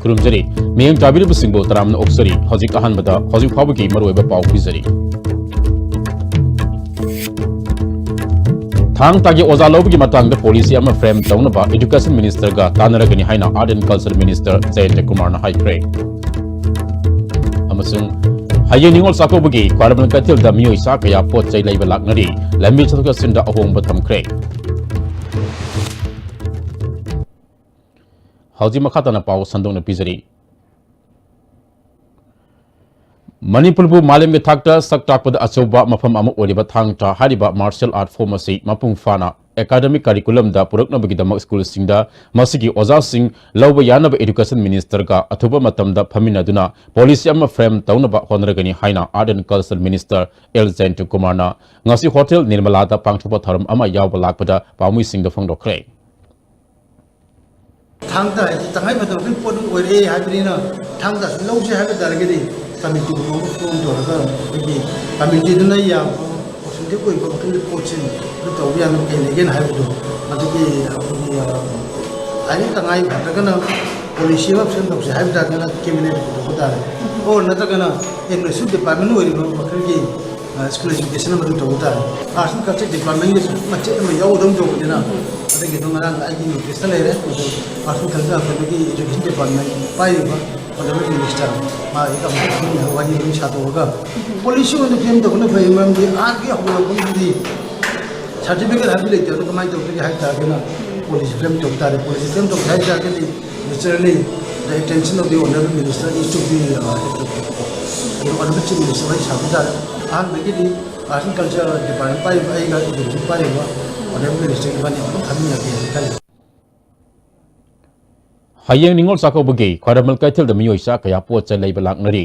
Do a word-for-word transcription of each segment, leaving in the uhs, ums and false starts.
ꯈꯨꯔꯨꯝꯖꯔꯤ꯫ ꯃꯤꯠꯌꯦꯡ ꯆꯥꯕꯤꯔꯤꯕꯁꯤꯡꯕꯨ ꯇꯔꯥꯝꯅ ꯑꯣꯛꯆꯔꯤ꯫ ꯍꯧꯖꯤꯛ ꯑꯍꯥꯟꯕꯗ ꯍꯧꯖꯤꯛ ꯐꯥꯎꯕꯒꯤ ꯃꯔꯨꯑꯣꯏꯕ ꯄꯥꯎ ꯄꯤꯖꯔꯤ꯫ ꯊꯥꯡ ꯇꯥꯒꯤ ꯑꯣꯖꯥ ꯂꯧꯕꯒꯤ ꯃꯇꯥꯡꯗ policy ꯑꯃ frame ꯇꯧꯅꯕ Education Ministerꯒ ꯇꯥꯟꯅꯔꯒꯅꯤ ꯍꯥꯏꯅ Art and Culture Minister ꯖꯌꯟꯇ ꯀꯨꯃꯥꯔꯅ ꯍꯥꯏꯈ꯭ꯔꯦ꯫ ꯑꯃꯁꯨꯡ ꯍꯌꯦꯡ ꯅꯤꯉꯣꯜ ꯆꯥꯛꯀꯧꯕꯒꯤ ꯈ꯭ꯋꯥꯏꯔꯝꯕꯟ ꯀꯩꯊꯦꯜꯗ ꯃꯤꯑꯣꯏ ꯆꯥ ꯀꯌꯥ ꯄꯣꯠ ꯆꯩ ꯂꯩꯕ ꯂꯥꯛꯅꯔꯤ꯫ ꯂꯝꯕꯤ ꯆꯠꯊꯣꯛ ꯆꯠꯁꯤꯟꯗ ꯑꯍꯣꯡꯕ ꯊꯝꯈ꯭ꯔꯦ꯫ ꯍꯧꯖꯤꯛ ꯃꯈꯥ ꯇꯥꯅ ꯄꯥꯎ ꯁꯟꯗꯣꯛꯅ ꯄꯤꯖꯔꯤ꯫ ꯃꯅꯤꯄꯨꯔꯕꯨ ꯃꯥꯂꯦꯝꯒꯤ ꯊꯥꯛꯇ ꯁꯛ ꯇꯥꯛꯄꯗ ꯑꯆꯧꯕ ꯃꯐꯝ ꯑꯃ ꯑꯣꯏꯔꯤꯕ ꯊꯥꯡ ꯇꯥ ꯍꯥꯏꯔꯤꯕ martial art form ꯑꯁꯤ ꯃꯄꯨꯡ ꯐꯥꯅ academic curriculumꯗ ꯄꯨꯔꯛꯅꯕꯒꯤꯗꯃꯛ schoolꯁꯤꯡꯗ ꯃꯁꯤꯒꯤ ꯑꯣꯖꯥꯁꯤꯡ ꯂꯧꯕ ꯌꯥꯅꯕ Education Ministerꯒ ꯑꯊꯨꯕ ꯃꯇꯝꯗ ꯐꯝꯃꯤꯟꯅꯗꯨꯅ policy ꯑꯃ frame ꯇꯧꯅꯕ ꯍꯣꯠꯅꯔꯒꯅꯤ ꯍꯥꯏꯅ Art and Culture Minister L Jayanta ꯀꯨꯃꯥꯔꯅ ꯉꯁꯤ Hotel ꯅꯤꯔꯃꯂꯥꯗ ꯄꯥꯡꯊꯣꯛꯄ ꯊꯧꯔꯝ ꯑꯃ ꯌꯥꯎꯕ ꯂꯥꯛꯄꯗ ꯄꯥꯎꯃꯤꯁꯤꯡꯗ ꯐꯣꯡꯗꯣꯛꯈ꯭ꯔꯦ꯫ ꯊꯥꯡ ꯇꯥ ꯍꯥꯏꯁꯤ ꯇꯉꯥꯏ ꯐꯗꯕ ꯑꯩꯈꯣꯏ ꯄꯣꯠ ꯑꯃ ꯑꯣꯏꯔꯛꯑꯦ ꯍꯥꯏꯕꯅꯤꯅ, ꯊꯥꯡ ꯇꯥꯁꯤ ꯂꯧꯁꯦ ꯍꯥꯏꯕ ꯇꯥꯔꯒꯗꯤ committeeꯒꯨꯝꯕ ꯑꯃ form ꯇꯧꯔꯒ ꯑꯩꯈꯣꯏꯒꯤ committeeꯗꯨꯅ ꯌꯥꯕ authentic ꯑꯣꯏꯕ ꯃꯈꯜꯒꯤ ꯄꯣꯠꯁꯤꯡ ꯑꯗꯨ ꯇꯧꯕ ꯌꯥꯅꯕ ꯀꯩ ꯂꯩꯒꯦꯅ ꯍꯥꯏꯕꯗꯣ, ꯃꯗꯨꯒꯤ ꯑꯩꯈꯣꯏꯒꯤ, ꯑ, ꯍꯥꯏꯗꯤ ꯇꯉꯥꯏ ꯐꯗ꯭ꯔꯒꯅ policy ꯑꯃ frame ꯇꯧꯁꯦ ꯍꯥꯏꯕ ꯇꯥꯔꯒꯅ cabinet ꯄꯨꯊꯣꯛꯄ ꯇꯥꯔꯦ꯫ ꯑꯣꯔ ꯅꯠꯇ꯭ꯔꯒꯅ administrative department ꯑꯣꯏꯔꯤꯕ ꯃꯈꯜꯒꯤ ꯑ, school education ꯑꯃ ꯑꯗꯨꯝ ꯇꯧꯕ ꯇꯥꯔꯦ꯫ Arts and Culture Departmentꯒꯤꯁꯨ ꯃꯆꯦꯠ ꯑꯃ ꯌꯥꯎꯒꯗꯧꯅ ꯇꯧꯕꯅꯤꯅ, ꯑꯗꯨꯒꯤꯗꯣ ꯉꯔꯥꯡ ꯑꯩꯒꯤ noticeꯇ ꯂꯩꯔꯦ꯫ ꯑꯗꯨ Arts and Culture ꯑꯩꯈꯣꯏꯒꯤ Education Department ꯄꯥꯏꯔꯤꯕ Honourable Minister, ꯃꯥ ꯑꯩꯒ ꯑꯃꯨꯛ ꯐꯝꯃꯤꯟꯅꯔꯒ ꯋꯥꯔꯤ ꯑꯗꯨꯝ ꯁꯥꯗꯣꯛꯑꯒ policy ꯑꯣꯏꯅ frame ꯇꯧꯕꯅ ꯐꯩ꯫ ꯃꯔꯝꯗꯤ artꯀꯤ ꯍꯧꯔꯛꯐꯝꯗꯨꯗꯤ certificate ꯍꯥꯏꯕꯗꯤ ꯂꯩꯇꯦ꯫ ꯑꯗꯨ ꯀꯃꯥꯏꯅ ꯇꯧꯗꯒꯦ ꯍꯥꯏ ꯇꯥꯔꯒꯅ policy frame ꯇꯧꯕ ꯇꯥꯔꯦ꯫ Policy frame ꯇꯧꯕ ꯍꯥꯏ ꯇꯥꯔꯒꯗꯤ naturally the attention of the Honourable Minister is to be, uh, ꯑꯗꯨ Honourable Chief Minister ꯋꯥꯔꯤ ꯁꯥꯕ ꯇꯥꯔꯦ꯫ ꯑꯍꯥꯟꯕꯒꯤꯗꯤ Arts and Culture Department ꯄꯥꯏꯔꯤꯕ ꯑꯩꯒ Education ꯄꯥꯏꯔꯤꯕ Honourable Minister ꯏꯕꯥꯅꯤ ꯑꯃꯨꯛ ꯈꯟꯃꯤꯟꯅꯒꯦ ꯍꯥꯏꯅ ꯈꯜꯂꯤ꯫ ꯍꯌꯦꯡ ꯅꯤꯉꯣꯜ ꯆꯥꯛꯀꯧꯕꯒꯤ ꯈ꯭ꯋꯥꯏꯔꯝꯕꯟ ꯀꯩꯊꯦꯜꯗ ꯃꯤꯑꯣꯏ ꯆꯥ ꯀꯌꯥ ꯄꯣꯠ ꯆꯩ ꯂꯩꯕ ꯂꯥꯛꯅꯔꯤ꯫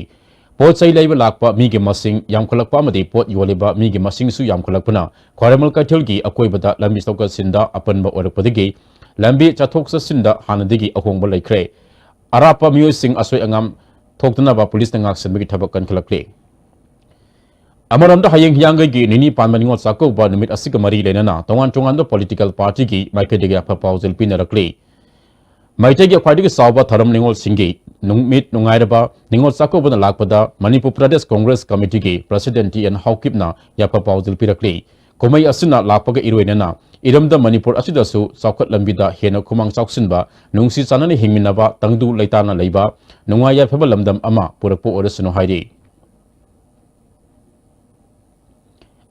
ꯄꯣꯠ ꯆꯩ ꯂꯩꯕ ꯂꯥꯛꯄ ꯃꯤꯒꯤ ꯃꯁꯤꯡ ꯌꯥꯝꯈꯠꯂꯛꯄ ꯑꯃꯗꯤ ꯄꯣꯠ ꯌꯣꯜꯂꯤꯕ ꯃꯤꯒꯤ ꯃꯁꯤꯡꯁꯨ ꯌꯥꯝꯈꯠꯂꯛꯄꯅ ꯈ꯭ꯋꯥꯏꯔꯝꯕꯟ ꯀꯩꯊꯦꯜꯒꯤ ꯑꯀꯣꯏꯕꯗ ꯂꯝꯕꯤ ꯆꯠꯊꯣꯛ ꯆꯠꯁꯤꯟꯗ ꯑꯄꯟꯕ ꯑꯣꯏꯔꯛꯄꯗꯒꯤ ꯂꯝꯕꯤ ꯆꯠꯊꯣꯛ ꯆꯠꯁꯤꯟꯗ ꯍꯥꯟꯅꯗꯒꯤ ꯑꯍꯣꯡꯕ ꯂꯩꯈ꯭ꯔꯦ꯫ ꯑꯔꯥꯞꯄ ꯃꯤꯑꯣꯏꯁꯤꯡ ꯑꯁꯣꯏ ꯑꯉꯥꯝ ꯊꯣꯛꯇꯅꯕ ꯄꯨꯂꯤꯁꯅ ꯉꯥꯛꯁꯦꯟꯕꯒꯤ ꯊꯕꯛ ꯀꯟꯈꯠꯂꯛꯂꯤ꯫ ꯑꯃꯔꯣꯝꯗ ꯍꯌꯦꯡ ꯍꯤꯌꯥꯡꯒꯩꯒꯤ ꯅꯤꯅꯤ ꯄꯥꯟꯕ ꯅꯤꯉꯣꯜ ꯆꯥꯛꯀꯧꯕ ꯅꯨꯃꯤꯠ ꯑꯁꯤꯒ ꯃꯔꯤ ꯂꯩꯅꯅ ꯇꯣꯉꯥꯟ ꯇꯣꯉꯥꯟꯕ political partyꯒꯤ ꯃꯥꯏꯀꯩꯗꯒꯤ ꯑꯐ ꯄꯥꯎꯖꯦꯜ ꯄꯤꯅꯔꯛꯂꯤ꯫ ꯃꯩꯇꯩꯒꯤ ꯈ꯭ꯋꯥꯏꯗꯒꯤ ꯆꯥꯎꯕ ꯊꯧꯔꯝ ꯅꯤꯉꯣꯜꯁꯤꯡꯒꯤ ꯅꯨꯃꯤꯠ ꯅꯨꯡꯉꯥꯏꯔꯕ ꯅꯤꯉꯣꯜ ꯆꯥꯛꯀꯧꯕꯅ ꯂꯥꯛꯄꯗ ꯃꯅꯤꯄꯨꯔ ꯄ꯭ꯔꯗꯦꯁ ꯀꯣꯡꯒ꯭ꯔꯦꯁ ꯀꯃꯤꯇꯤꯒꯤ ꯄ꯭ꯔꯁꯤꯗꯦꯟꯠ ꯇꯤ ꯑꯦꯟ ꯍꯥꯎꯀꯤꯞꯅ ꯌꯥꯏꯐ ꯄꯥꯎꯖꯦꯜ ꯄꯤꯔꯛꯂꯤ꯫ ꯀꯨꯝꯍꯩ ꯑꯁꯤꯅ ꯂꯥꯛꯄꯒ ꯏꯔꯣꯏꯅꯅ ꯏꯔꯝꯗꯝ ꯃꯅꯤꯄꯨꯔ ꯑꯁꯤꯗꯁꯨ ꯆꯥꯎꯈꯠ ꯂꯝꯕꯤꯗ ꯍꯦꯟꯅ ꯈꯨꯃꯥꯡ ꯆꯥꯎꯁꯤꯟꯕ, ꯅꯨꯡꯁꯤ ꯆꯥꯟꯅꯅ ꯍꯤꯡꯃꯤꯟꯅꯕ, ꯇꯪꯗꯨ ꯂꯩꯇꯥꯅ ꯂꯩꯕ, ꯅꯨꯡꯉꯥꯏ ꯌꯥꯏꯐꯕ ꯂꯝꯗꯝ ꯑꯃ ꯄꯨꯔꯛꯄ ꯑꯣꯏꯔꯁꯅꯨ ꯍꯥꯏꯔꯤ꯫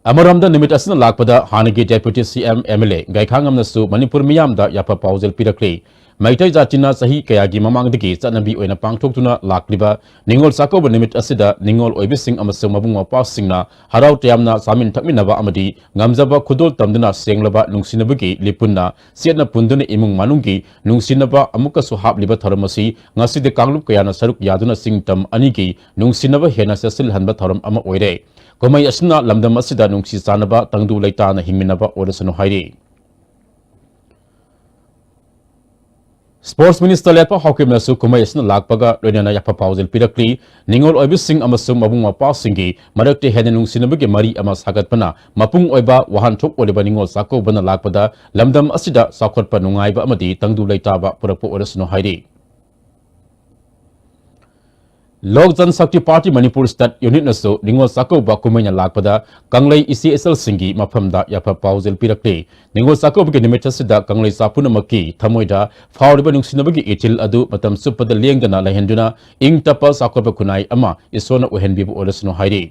ꯑꯃꯔꯣꯝꯗ ꯅꯨꯃꯤꯠ ꯑꯁꯤꯅ ꯂꯥꯛꯄꯗ ꯍꯥꯟꯅꯒꯤ deputy C M, M L A ꯒꯥꯏꯈꯥꯉꯝꯅꯁꯨ ꯃꯅꯤꯄꯨꯔ ꯃꯤꯌꯥꯝꯗ ꯌꯥꯐ ꯄꯥꯎꯖꯦꯜ ꯄꯤꯔꯛꯂꯤ꯫ ꯃꯩꯇꯩ ꯖꯥꯇꯤꯅ ꯆꯍꯤ ꯀꯌꯥꯒꯤ ꯃꯃꯥꯡꯗꯒꯤ ꯆꯠꯅꯕꯤ ꯑꯣꯏꯅ ꯄꯥꯡꯊꯣꯛꯇꯨꯅ ꯂꯥꯛꯂꯤꯕ ꯅꯤꯉꯣꯜ ꯆꯥꯛꯀꯧꯕ ꯅꯨꯃꯤꯠ ꯑꯁꯤꯗ ꯅꯤꯉꯣꯜ ꯑꯣꯏꯕꯤꯁꯤꯡ ꯑꯃꯁꯨꯡ ꯃꯕꯨꯡ ꯃꯧꯄ꯭ꯋꯥꯁꯤꯡꯅ ꯍꯔꯥꯎ ꯇꯌꯥꯝꯅ ꯆꯥꯃꯤꯟ ꯊꯛꯃꯤꯟꯅꯕ ꯑꯃꯗꯤ ꯉꯝꯖꯕ ꯈꯨꯗꯣꯜ ꯇꯝꯗꯨꯅ ꯁꯦꯡꯂꯕ ꯅꯨꯡꯁꯤꯅꯕꯒꯤ ꯂꯤꯄꯨꯟꯅ ꯆꯦꯠꯅ ꯄꯨꯟꯗꯨꯅ ꯏꯃꯨꯡ ꯃꯅꯨꯡꯒꯤ ꯅꯨꯡꯁꯤꯅꯕ ꯑꯃꯨꯛꯀꯁꯨ ꯍꯥꯞꯂꯤꯕ ꯊꯧꯔꯝ ꯑꯁꯤ ꯉꯁꯤꯗꯤ ꯀꯥꯡꯂꯨꯞ ꯀꯌꯥꯅ ꯁꯔꯨꯛ ꯌꯥꯗꯨꯅ ꯆꯤꯡ ꯇꯝ ꯑꯅꯤꯒꯤ ꯅꯨꯡꯁꯤꯅꯕ ꯍꯦꯟꯅ ꯆꯦꯠꯁꯤꯜꯍꯟꯕ ꯊꯧꯔꯝ ꯑꯃ ꯑꯣꯏꯔꯦ꯫ ꯀꯨꯝꯍꯩ ꯑꯁꯤꯅ ꯂꯝꯗꯝ ꯑꯁꯤꯗ ꯅꯨꯡꯁꯤ ꯆꯥꯟꯅꯕ, ꯇꯪꯗꯨ ꯂꯩꯇꯥꯅ ꯍꯤꯡꯃꯤꯟꯅꯕ ꯑꯣꯏꯔꯁꯅꯨ ꯍꯥꯏꯔꯤ꯫ ꯁ꯭ꯄꯣꯔꯠꯁ ꯃꯤꯅꯤꯁꯇꯔ ꯂꯦꯠꯄ ꯍꯥꯎꯀꯤꯞꯅꯁꯨ ꯀꯨꯝꯍꯩ ꯑꯁꯤꯅ ꯂꯥꯛꯄꯒ ꯂꯣꯏꯅꯅ ꯌꯥꯐ ꯄꯥꯎꯖꯦꯜ ꯄꯤꯔꯛꯂꯤ꯫ ꯅꯤꯉꯣꯜ ꯑꯣꯏꯕꯤꯁꯤꯡ ꯑꯃꯁꯨꯡ ꯃꯕꯨꯡ ꯃꯧꯄ꯭ꯋꯥꯁꯤꯡꯒꯤ ꯃꯔꯛꯇ ꯍꯦꯟꯅ ꯅꯨꯡꯁꯤꯅꯕꯒꯤ ꯃꯔꯤ ꯑꯃ ꯁꯥꯒꯠꯄꯅ ꯃꯄꯨꯡ ꯑꯣꯏꯕ ꯋꯥꯍꯟꯊꯣꯛ ꯑꯣꯏꯔꯤꯕ ꯅꯤꯉꯣꯜ ꯆꯥꯛꯀꯧꯕꯅ ꯂꯥꯛꯄꯗ ꯂꯝꯗꯝ ꯑꯁꯤꯗ ꯆꯥꯎꯈꯠꯄ, ꯅꯨꯡꯉꯥꯏꯕ ꯑꯃꯗꯤ ꯇꯪꯗꯨ ꯂꯩꯇꯥꯕ ꯄꯨꯔꯛꯄ ꯑꯣꯏꯔꯁꯅꯨ ꯍꯥꯏꯔꯤ꯫ ꯂꯣꯛ ꯖꯟ ꯁꯛꯇꯤ ꯄꯥꯔꯇꯤ ꯃꯅꯤꯄꯨꯔ ꯁ꯭ꯇꯦꯠ ꯌꯨꯅꯤꯠꯅꯁꯨ ꯅꯤꯉꯣꯜ ꯆꯥꯛꯀꯧꯕ ꯀꯨꯝꯍꯩꯅ ꯂꯥꯛꯄꯗ ꯀꯪꯂꯩ ꯏꯆꯦ ꯏꯆꯜꯁꯤꯡꯒꯤ ꯃꯐꯝꯗ ꯌꯥꯐ ꯄꯥꯎꯖꯦꯜ ꯄꯤꯔꯛꯂꯤ꯫ ꯅꯤꯉꯣꯜ ꯆꯥꯛꯀꯧꯕꯒꯤ ꯅꯨꯃꯤꯠ ꯑꯁꯤꯗ ꯀꯪꯂꯩꯆꯥ ꯄꯨꯝꯅꯃꯛꯀꯤ ꯊꯃꯣꯏꯗ ꯐꯥꯎꯔꯤꯕ ꯅꯨꯡꯁꯤꯅꯕꯒꯤ ꯏꯊꯤꯜ ꯑꯗꯨ ꯃꯇꯝ ꯆꯨꯞꯄꯗ ꯂꯦꯡꯗꯅ ꯂꯩꯍꯟꯗꯨꯅ ꯏꯪ ꯇꯞꯄ ꯆꯥꯎꯈꯠꯄ ꯈꯨꯟꯅꯥꯏ ꯑꯃ ꯏꯁꯣꯔꯅ ꯑꯣꯏꯍꯟꯕꯤꯕ ꯑꯣꯏꯔꯁꯅꯨ ꯍꯥꯏꯔꯤ꯫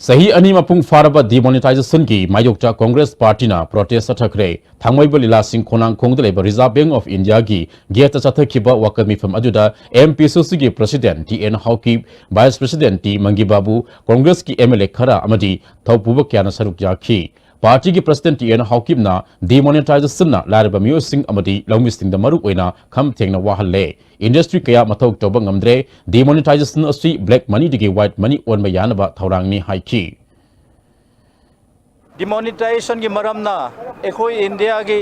ꯆꯍꯤ ꯑꯅꯤ ꯃꯄꯨꯡ ꯐꯥꯔꯕ demonetizationꯒꯤ ꯃꯥꯌꯣꯛꯇ ꯀꯣꯡꯒ꯭ꯔꯦꯁ ꯄꯥꯔꯇꯤꯅ protest ꯆꯠꯊꯈ꯭ꯔꯦ꯫ ꯊꯥꯡꯃꯩꯕꯟ ꯂꯤꯂꯥꯁꯤꯡ ꯈꯣꯡꯅꯥꯡꯈꯣꯡꯗ ꯂꯩꯕ Reserve Bank of Indiaꯒꯤ gateꯇ ꯆꯠꯊꯈꯤꯕ ꯋꯥꯀꯠ ꯃꯤꯐꯝ ꯑꯗꯨꯗ M P C Cꯒꯤ president T N Haokip, vice president T Mangi Babu, ꯀꯣꯡꯒ꯭ꯔꯦꯁꯀꯤ M L A ꯈꯔ ꯑꯃꯗꯤ ꯊꯧꯄꯨꯕ ꯀꯌꯥꯅ ꯁꯔꯨꯛ ꯌꯥꯈꯤ꯫ ꯄꯥꯔꯇꯤꯒꯤ president ꯇꯤ ꯑꯦꯟ ꯍꯥꯎꯀꯤꯞꯅ demonetizationꯅ ꯂꯥꯏꯔꯕ ꯃꯤꯑꯣꯏꯁꯤꯡ ꯑꯃꯗꯤ ꯂꯧꯃꯤꯁꯤꯡꯗ ꯃꯔꯨꯑꯣꯏꯅ ꯈꯝ ꯊꯦꯡꯅ ꯋꯥꯍꯜꯂꯦ꯫ Industry ꯀꯌꯥ ꯃꯊꯧ ꯇꯧꯕ ꯉꯝꯗ꯭ꯔꯦ꯫ Demonetization ꯑꯁꯤ black moneyꯗꯒꯤ white money ꯑꯣꯟꯕ ꯌꯥꯅꯕ ꯊꯧꯔꯥꯡꯅꯤ ꯍꯥꯏꯈꯤ꯫ Demonetizationꯒꯤ ꯃꯔꯝꯅ ꯑꯩꯈꯣꯏ ꯏꯟꯗꯤꯌꯥꯒꯤ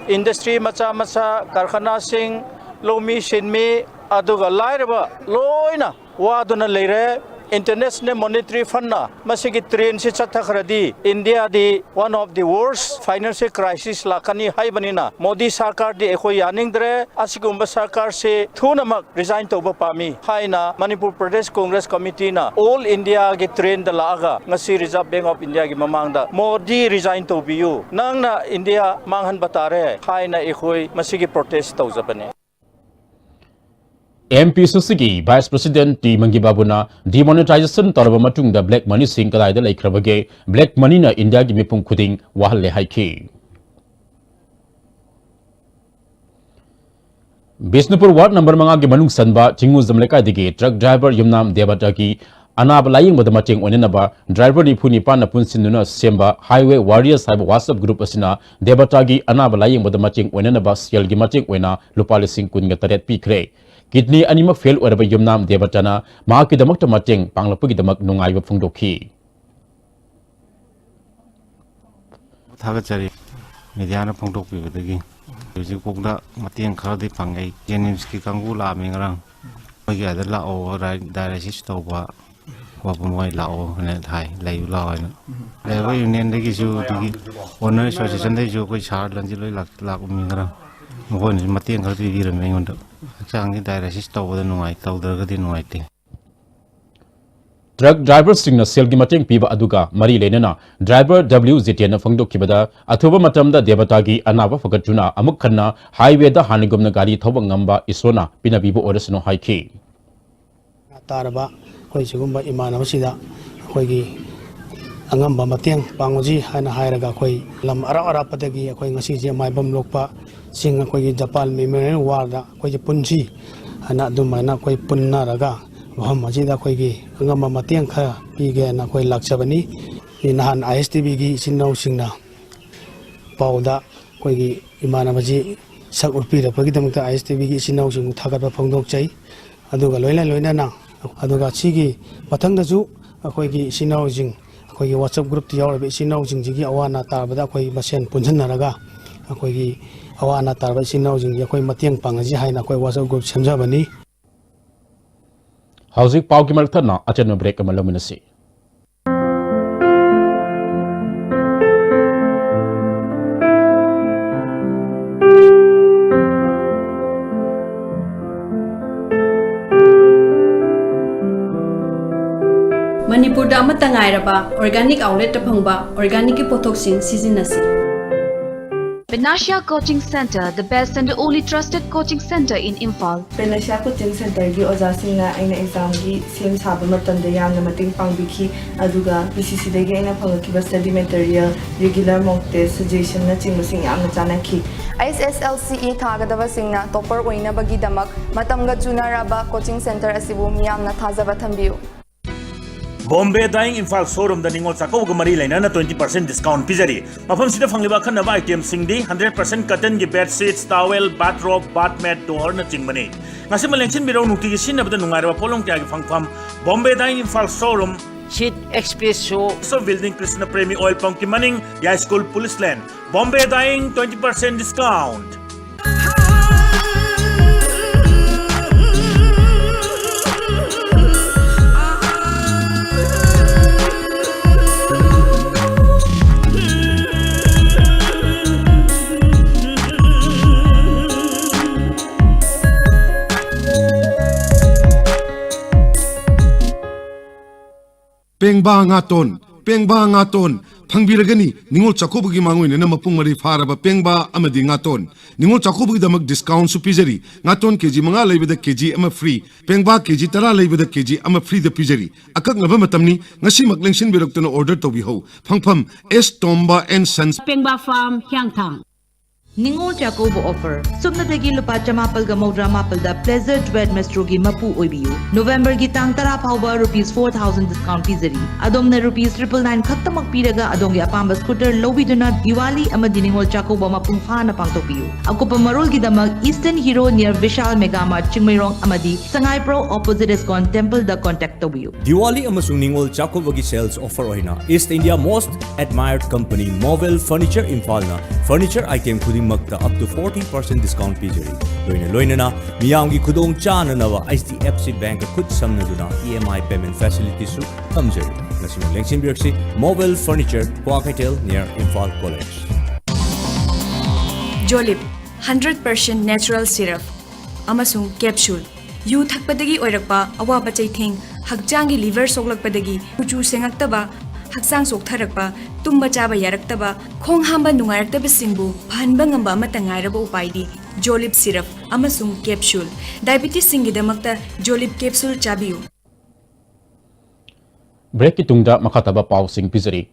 industry ꯃꯆꯥ ꯃꯆꯥ, ꯀꯔꯈꯅꯥꯁꯤꯡ, ꯂꯧꯃꯤ ꯁꯤꯟꯃꯤ, ꯑꯗꯨꯒ ꯂꯥꯏꯔꯕ ꯂꯣꯏꯅ ꯋꯥꯗꯨꯅ ꯂꯩꯔꯦ꯫ International Monetary Fundꯅ ꯃꯁꯤꯒꯤ trainꯁꯤ ꯆꯠꯊꯈ꯭ꯔꯗꯤ Indiaꯗꯤ one of the worst financial crisis ꯂꯥꯛꯀꯅꯤ ꯍꯥꯏꯕꯅꯤꯅ, ꯃꯣꯗꯤ ꯁꯔꯀꯥꯔꯗꯤ ꯑꯩꯈꯣꯏ ꯌꯥꯅꯤꯡꯗ꯭ꯔꯦ꯫ ꯑꯁꯤꯒꯨꯝꯕ ꯁꯔꯀꯥꯔꯁꯤ ꯊꯨꯅꯃꯛ resign ꯇꯧꯕ ꯄꯥꯝꯃꯤ ꯍꯥꯏꯅ Manipur Pradesh Congress Committeeꯅ all Indiaꯒꯤ trainꯗ ꯂꯥꯛꯑꯒ ꯉꯁꯤ Reserve Bank of Indiaꯒꯤ ꯃꯃꯥꯡꯗ ꯃꯣꯗꯤ resign ꯇꯧꯕꯤꯌꯨ, ꯅꯪꯅ India ꯃꯥꯡꯍꯟꯕ ꯇꯥꯔꯦ ꯍꯥꯏꯅ ꯑꯩꯈꯣꯏ ꯃꯁꯤꯒꯤ protest ꯇꯧꯖꯕꯅꯤ꯫ ꯑꯦꯝ ꯄꯤ ꯁꯤ ꯁꯤꯒꯤ Vice President ꯇꯤ ꯃꯪꯒꯤ ꯕꯥꯕꯨꯅ demonetization ꯇꯧꯔꯕ ꯃꯇꯨꯡꯗ black moneyꯁꯤꯡ ꯀꯗꯥꯏꯗ ꯂꯩꯈ꯭ꯔꯕꯒꯦ? Black moneyꯅ Indiaꯒꯤ ꯃꯤꯄꯨꯝ ꯈꯨꯗꯤꯡ ꯋꯥꯍꯜꯂꯦ ꯍꯥꯏꯈꯤ꯫ ꯕꯤꯁꯅꯨꯄꯨꯔ ward number ꯃꯉꯥꯒꯤ ꯃꯅꯨꯡ ꯆꯟꯕ ꯆꯤꯡꯉꯨꯖꯝ ꯂꯩꯀꯥꯏꯗꯒꯤ truck driver ꯌꯨꯝꯅꯥꯝ ꯗꯦꯕꯇꯥꯒꯤ ꯑꯅꯥꯕ ꯂꯥꯌꯦꯡꯕꯗ ꯃꯇꯦꯡ ꯑꯣꯏꯅꯅꯕ driver ꯅꯤꯐꯨ ꯅꯤꯄꯥꯟꯅ ꯄꯨꯟꯁꯤꯟꯗꯨꯅ ꯁꯦꯝꯕ Highway Warriors ꯍꯥꯏꯕ WhatsApp group ꯑꯁꯤꯅ ꯗꯦꯕꯇꯥꯒꯤ ꯑꯅꯥꯕ ꯂꯥꯌꯦꯡꯕꯗ ꯃꯇꯦꯡ ꯑꯣꯏꯅꯅꯕ ꯁꯦꯜꯒꯤ ꯃꯇꯦꯡ ꯑꯣꯏꯅ ꯂꯨꯄꯥ ꯂꯤꯁꯤꯡ ꯀꯨꯟꯒ ꯇꯔꯦꯠ ꯄꯤꯈ꯭ꯔꯦ꯫ Kidney ꯑꯅꯤꯃꯛ fail ꯑꯣꯏꯔꯕ ꯌꯨꯝꯅꯥꯝ ꯗꯦꯕꯇꯥꯅ ꯃꯍꯥꯛꯀꯤꯗꯃꯛꯇ ꯃꯇꯦꯡ ꯄꯥꯡꯂꯛꯄꯒꯤꯗꯃꯛ ꯅꯨꯡꯉꯥꯏꯕ ꯐꯣꯡꯗꯣꯛꯈꯤ꯫ ꯊꯥꯒꯠꯆꯔꯤ꯫ Mediaꯅ ꯐꯣꯡꯗꯣꯛꯄꯤꯕꯗꯒꯤ ꯍꯧꯖꯤꯛꯐꯥꯎꯗ ꯃꯇꯦꯡ ꯈꯔꯗꯤ ꯐꯪꯉꯦ꯫ ꯑꯩ JNIMSꯀꯤ ꯀꯥꯡꯕꯨ ꯂꯥꯛꯑꯝꯃꯤ ꯉꯔꯥꯡ꯫ ꯃꯣꯏꯒꯤ ꯑꯗ ꯂꯥꯛꯑꯣ, ꯗꯥꯏ-, dialysis ꯇꯧꯕ ꯈꯣꯠꯄ ꯃꯣꯏ ꯂꯥꯛꯑꯣ ꯍꯥꯏꯅ ꯍꯥꯏ, ꯂꯩꯕ ꯂꯥꯛꯑꯣ ꯍꯥꯏꯅ꯫ Driver unionꯗꯒꯤꯁꯨ, ꯑꯗꯒꯤ Owner Associationꯗꯒꯤꯁꯨ ꯑꯩꯈꯣꯏ ꯁꯥꯔ ꯂꯟꯖꯤꯠ ꯂꯣꯏ ꯂꯥꯛ-, ꯂꯥꯛꯑꯝꯃꯤ ꯉꯔꯥꯡ꯫ ꯃꯈꯣꯏꯅꯁꯨ ꯃꯇꯦꯡ ꯈꯔ ꯄꯤꯕꯤꯔꯝꯃꯦ ꯑꯩꯉꯣꯟꯗ꯫ ꯍꯛꯆꯥꯡꯁꯤ dialysis ꯇꯧꯕꯗ ꯅꯨꯡꯉꯥꯏ-, ꯇꯧꯗ꯭ꯔꯒꯗꯤ ꯅꯨꯡꯉꯥꯏꯇꯦ꯫ Truck driverꯁꯤꯡꯅ ꯁꯦꯜꯒꯤ ꯃꯇꯦꯡ ꯄꯤꯕ ꯑꯗꯨꯒ ꯃꯔꯤ ꯂꯩꯅꯅ driver W ꯖꯤꯇꯦꯟꯅ ꯐꯣꯡꯗꯣꯛꯈꯤꯕꯗ, ꯑꯊꯨꯕ ꯃꯇꯝꯗ ꯗꯦꯕꯇꯥꯒꯤ ꯑꯅꯥꯕ ꯐꯒꯠꯇꯨꯅ ꯑꯃꯨꯛ ꯍꯟꯅ highwayꯗ ꯍꯥꯟꯅꯒꯨꯝꯅ ꯒꯥꯔꯤ ꯊꯧꯕ ꯉꯝꯕ ꯏꯁꯣꯔꯅ ꯄꯤꯅꯕꯤꯕ ꯑꯣꯏꯔꯁꯅꯨ ꯍꯥꯏꯈꯤ꯫ ꯇꯥꯔꯕ ꯑꯩꯈꯣꯏ ꯁꯤꯒꯨꯝꯕ ꯏꯃꯥꯟꯅꯕꯁꯤꯗ ꯑꯩꯈꯣꯏꯒꯤ ꯑꯉꯝꯕ ꯃꯇꯦꯡ ꯄꯥꯡꯉꯨꯁꯤ ꯍꯥꯏꯅ ꯍꯥꯏꯔꯒ, ꯑꯩꯈꯣꯏ ꯂꯝ ꯑꯔꯥꯞ ꯑꯔꯥꯞꯄꯗꯒꯤ ꯑꯩꯈꯣꯏ ꯉꯁꯤꯁꯦ ꯃꯥꯏꯕꯝ ꯂꯣꯛꯄ ꯆꯤꯡ, ꯑꯩꯈꯣꯏꯒꯤ ꯖꯄꯥꯟ Memorial Wardꯗ ꯑꯩꯈꯣꯏꯁꯦ ꯄꯨꯟꯁꯤ ꯍꯥꯏꯅ ꯑꯗꯨꯃꯥꯏꯅ ꯑꯩꯈꯣꯏ ꯄꯨꯟꯅꯔꯒ ꯃꯐꯝ ꯑꯁꯤꯗ ꯑꯩꯈꯣꯏꯒꯤ ꯑꯉꯝꯕ ꯃꯇꯦꯡ ꯈꯔ ꯄꯤꯒꯦꯅ ꯑꯩꯈꯣꯏ ꯂꯥꯛꯆꯕꯅꯤ꯫ ꯅꯍꯥꯟ ISTVꯒꯤ ꯏꯆꯤꯟ ꯏꯅꯥꯎꯁꯤꯡꯅ ꯄꯥꯎꯗ ꯑꯩꯈꯣꯏꯒꯤ ꯏꯃꯥꯟꯅꯕꯁꯤ ꯁꯛ ꯎꯠꯄꯤꯔꯛꯄꯒꯤꯗꯃꯛꯇ ISTVꯒꯤ ꯏꯆꯤꯟ ꯏꯅꯥꯎꯁꯤꯡꯕꯨ ꯊꯥꯒꯠꯄ ꯐꯣꯡꯗꯣꯛꯆꯩ꯫ ꯑꯗꯨꯒ ꯂꯣꯏꯅ ꯂꯣꯏꯅꯅ, ꯑꯗꯨꯒ ꯁꯤꯒꯤ ꯃꯊꯪꯗꯁꯨ ꯑꯩꯈꯣꯏꯒꯤ ꯏꯆꯤꯟ ꯏꯅꯥꯎꯁꯤꯡ, ꯑꯩꯈꯣꯏꯒꯤ WhatsApp groupꯇ ꯌꯥꯎꯔꯤꯕ ꯏꯆꯤꯟ ꯏꯅꯥꯎꯁꯤꯡꯁꯤꯒꯤ ꯑꯋꯥ ꯑꯅꯥ ꯇꯥꯕꯗ ꯑꯩꯈꯣꯏ ꯃꯁꯦꯟ ꯄꯨꯟꯁꯤꯟꯅꯔꯒ ꯑꯩꯈꯣꯏꯒꯤ ꯑꯋꯥ ꯑꯅꯥ ꯇꯥꯔꯕ ꯏꯆꯤꯟ ꯏꯅꯥꯎꯁꯤꯡꯁꯤ ꯑꯩꯈꯣꯏ ꯃꯇꯦꯡ ꯄꯥꯡꯉꯁꯤ ꯍꯥꯏꯅ ꯑꯩꯈꯣꯏ WhatsApp group ꯁꯦꯝꯖꯕꯅꯤ꯫ ꯍꯧꯖꯤꯛ ꯄꯥꯎꯒꯤ ꯃꯔꯛ ꯊꯠꯅ ꯑꯆꯦꯠꯄ ꯕ꯭ꯔꯦꯛ ꯑꯃ ꯂꯧꯃꯤꯟꯅꯁꯤ꯫ ꯃꯅꯤꯄꯨꯔꯗ ꯑꯃꯠꯇ ꯉꯥꯏꯔꯕ ꯑꯣꯔꯒꯥꯅꯤꯛ ꯑꯥꯎꯠꯂꯦꯠꯇ ꯐꯪꯕ ꯑꯣꯔꯒꯥꯅꯤꯛꯀꯤ ꯄꯣꯠꯊꯣꯛꯁꯤꯡ ꯁꯤꯖꯤꯟꯅꯁꯤ꯫ Panacea Coaching Center, the best and only trusted coaching center in Imphal. Panacea coaching ꯁꯦꯟꯇꯔꯒꯤ ꯑꯣꯖꯥꯁꯤꯡꯅ ꯑꯩꯅ ꯑꯦꯛꯖꯥꯝꯒꯤ ꯁꯦꯝ ꯁꯥꯕ ꯃꯇꯝꯗ ꯌꯥꯝꯅ ꯃꯇꯦꯡ ꯄꯥꯡꯕꯤꯈꯤ, ꯑꯗꯨꯒ ꯄꯤ ꯁꯤ ꯁꯤꯗꯒꯤ ꯑꯩꯅ ꯐꯪꯉꯛꯈꯤꯕ ꯁ꯭ꯇꯗꯤ ꯃꯦꯇꯔꯤꯌꯦꯜ, ꯔꯤꯒꯨꯂꯔ ꯃꯣꯛ ꯇꯦꯁ, ꯁꯖꯦꯁꯟꯅꯆꯤꯡꯕꯁꯤꯡ ꯌꯥꯝꯅ ꯆꯥꯟꯅꯈꯤ꯫ ꯑꯩꯁ ꯑꯦꯁ ꯑꯦꯜ ꯁꯤ ꯏ ꯊꯥꯒꯗꯕꯁꯤꯡꯅ ꯇꯣꯄꯔ ꯑꯣꯏꯅꯕꯒꯤꯗꯃꯛ ꯃꯇꯝꯒ ꯆꯨꯅꯔꯕ ꯀꯣꯆꯤꯡ ꯁꯦꯟꯇꯔ ꯑꯁꯤꯕꯨ ꯃꯤꯌꯥꯝꯅ ꯊꯥꯖꯕ ꯊꯝꯕꯤꯌꯨ꯫ ꯕꯣꯝꯕꯦ ꯗꯥꯏꯌꯤꯡ ꯏꯝꯐꯥꯜ ꯁꯣꯔꯨꯝꯗ ꯅꯤꯉꯣꯜ ꯆꯥꯛꯀꯧꯕꯒ ꯃꯔꯤ ꯂꯩꯅꯅ twenty percent discount ꯄꯤꯖꯔꯤ꯫ ꯃꯐꯝꯁꯤꯗ ꯐꯪꯂꯤꯕ ꯑꯈꯟꯅꯕ itemꯁꯤꯡꯗꯤ hundred percent cottonꯒꯤ bed sheets, towel, bath robe, bath mat, doorꯅꯆꯤꯡꯕꯅꯤ꯫ ꯉꯁꯤꯃꯛ ꯂꯦꯡꯁꯤꯟꯕꯤꯔꯧ, ꯅꯨꯡꯇꯤꯒꯤ ꯁꯤꯖꯤꯟꯅꯕꯗ ꯅꯨꯡꯉꯥꯏꯔꯕ ꯄꯣꯠꯂꯝ ꯀꯌꯥꯒꯤ ꯐꯪꯐꯝ, ꯕꯣꯝꯕꯦ ꯗꯥꯏꯌꯤꯡ ꯏꯝꯐꯥꯜ ꯁꯣꯔꯨꯝ, ꯁꯤꯠ ꯑꯦꯛꯁꯄ꯭ꯔꯦꯁ ꯁꯣ꯫ ꯁꯣ ꯕꯤꯜꯗꯤꯡ ꯀ꯭ꯔꯤꯁꯅ ꯄ꯭ꯔꯦꯃꯤ ꯑꯣꯏꯜ ꯄꯝꯞꯀꯤ ꯃꯅꯤꯡ, ꯌꯥꯏ ꯁ꯭ꯀꯨꯜ ꯄꯨꯂꯤꯁ ꯂꯦꯟ꯫ Bombay dying, twenty percent discount꯫ ꯄꯦꯡꯕꯥ ꯉꯥꯇꯣꯟ, ꯄꯦꯡꯕꯥ ꯉꯥꯇꯣꯟ ꯐꯪꯕꯤꯔꯒꯅꯤ꯫ ꯅꯤꯉꯣꯜ ꯆꯥꯛꯀꯧꯕꯒꯤ ꯃꯥꯡꯑꯣꯏꯅꯅ ꯃꯄꯨꯡ ꯃꯔꯩ ꯐꯥꯔꯕ ꯄꯦꯡꯕꯥ ꯑꯃꯗꯤ ꯉꯥꯇꯣꯟ꯫ ꯅꯤꯉꯣꯜ ꯆꯥꯛꯀꯧꯕꯒꯤꯗꯃꯛ discountꯁꯨ ꯄꯤꯖꯔꯤ꯫ ꯉꯥꯇꯣꯟ ꯀꯦ ꯖꯤ ꯃꯉꯥ ꯂꯩꯕꯗ ꯀꯦ ꯖꯤ ꯑꯃ free, ꯄꯦꯡꯕꯥ ꯀꯦ ꯖꯤ ꯇꯔꯥ ꯂꯩꯕꯗ ꯀꯦ ꯖꯤ ꯑꯃ freeꯗ ꯄꯤꯖꯔꯤ꯫ ꯑꯀꯛꯅꯕ ꯃꯇꯝꯅꯤ, ꯉꯁꯤꯃꯛ ꯂꯦꯡꯁꯤꯟꯕꯤꯔꯛꯇꯨꯅ order ꯇꯧꯕꯤꯍꯧ꯫ ꯐꯪꯐꯝ, ꯑꯦꯁ ꯇꯣꯝꯕ and Sons꯫ ꯄꯦꯡꯕꯥ ꯐꯥꯔꯝ, ꯍꯤꯌꯥꯡꯊꯥꯡ꯫ ꯅꯤꯉꯣꯜ ꯆꯥꯛꯀꯧꯕ offer꯫ ꯁꯨꯞꯅꯗꯒꯤ ꯂꯨꯄꯥ ꯆꯃꯥꯄꯜꯒ ꯃꯧꯗ꯭ꯔꯥ ꯃꯥꯄꯜꯗ Pleasure Duet Maestroꯒꯤ ꯃꯄꯨ ꯑꯣꯏꯕꯤꯌꯨ꯫ ꯅꯣꯕꯦꯝꯕꯔꯒꯤ ꯇꯥꯡ ꯇꯔꯥ ꯐꯥꯎꯕ rupees four thousand discount ꯄꯤꯖꯔꯤ꯫ ꯑꯗꯣꯝꯅ rupees triple nine ꯈꯛꯇꯃꯛ ꯄꯤꯔꯒ ꯑꯗꯣꯝꯒꯤ ꯑꯄꯥꯝꯕ scooter ꯂꯧꯕꯤꯗꯨꯅ ꯗꯤꯋꯥꯂꯤ ꯑꯃꯗꯤ ꯅꯤꯉꯣꯜ ꯆꯥꯛꯀꯧꯕ ꯃꯄꯨꯡ ꯐꯥꯅ ꯄꯥꯡꯊꯣꯛꯄꯤꯌꯨ꯫ ꯑꯀꯨꯞꯄ ꯃꯔꯣꯜꯒꯤꯗꯃꯛ Eastern Hero near Vishal Mega Mart Chingmeirong ꯑꯃꯗꯤ ꯁꯉꯥꯏꯄ꯭ꯔꯧ opposite ISKCON templeꯗ contact ꯇꯧꯕꯤꯌꯨ꯫ ꯗꯤꯋꯥꯂꯤ ꯑꯃꯁꯨꯡ ꯅꯤꯉꯣꯜ ꯆꯥꯛꯀꯧꯕꯒꯤ sales offer ꯑꯣꯏꯅ East India most admired company Mobile Furniture ꯏꯝꯐꯥꯜꯅ furniture item ꯈꯨꯗꯤꯡꯃꯛ ꯃꯛꯇ up to forty percent discount ꯄꯤꯖꯔꯤ꯫ ꯂꯣꯏꯅ ꯂꯣꯏꯅꯅ ꯃꯤꯌꯥꯝꯒꯤ ꯈꯨꯗꯣꯡ ꯆꯥꯅꯅꯕ H D F C Bank ꯈꯨꯠ ꯁꯝꯅꯗꯨꯅ E M I payment facility ꯁꯨ ꯊꯝꯖꯔꯤ꯫ ꯉꯁꯤꯃꯛ ꯂꯦꯡꯁꯤꯟꯕꯤꯔꯛꯁꯤ, Mobile Furniture, Kwakeithel, near Imphal College꯫ Jolib, hundred percent natural syrup ꯑꯃꯁꯨꯡ capsule꯫ ꯌꯨ ꯊꯛꯄꯗꯒꯤ ꯑꯣꯏꯔꯛꯄ ꯑꯋꯥꯕ ꯆꯩꯊꯦꯡ, ꯍꯛꯆꯥꯡꯒꯤ liver ꯁꯣꯛꯂꯛꯄꯗꯒꯤ ꯀꯨꯆꯨ ꯁꯦꯡꯉꯛꯇꯕ, ꯍꯛꯆꯥꯡ ꯆꯣꯛꯊꯔꯛꯄ, ꯇꯨꯝꯕ ꯆꯥꯕ ꯌꯥꯔꯛꯇꯕ, ꯈꯣꯡ ꯍꯥꯝꯕ ꯅꯨꯡꯉꯥꯏꯔꯛꯇꯕꯁꯤꯡꯕꯨ ꯐꯍꯟꯕ ꯉꯝꯕ ꯑꯃꯠꯇ ꯉꯥꯏꯔꯕ ꯎꯄꯥꯏꯗꯤ Jolib syrup ꯑꯃꯁꯨꯡ capsule꯫ Diabetes ꯁꯤꯡꯒꯤꯗꯃꯛꯇ Jolib capsule ꯆꯥꯕꯤꯌꯨ꯫ Break ꯀꯤ ꯇꯨꯡꯗ ꯃꯈꯥ ꯇꯥꯕ ꯄꯥꯎꯁꯤꯡ ꯄꯤꯖꯔꯤ꯫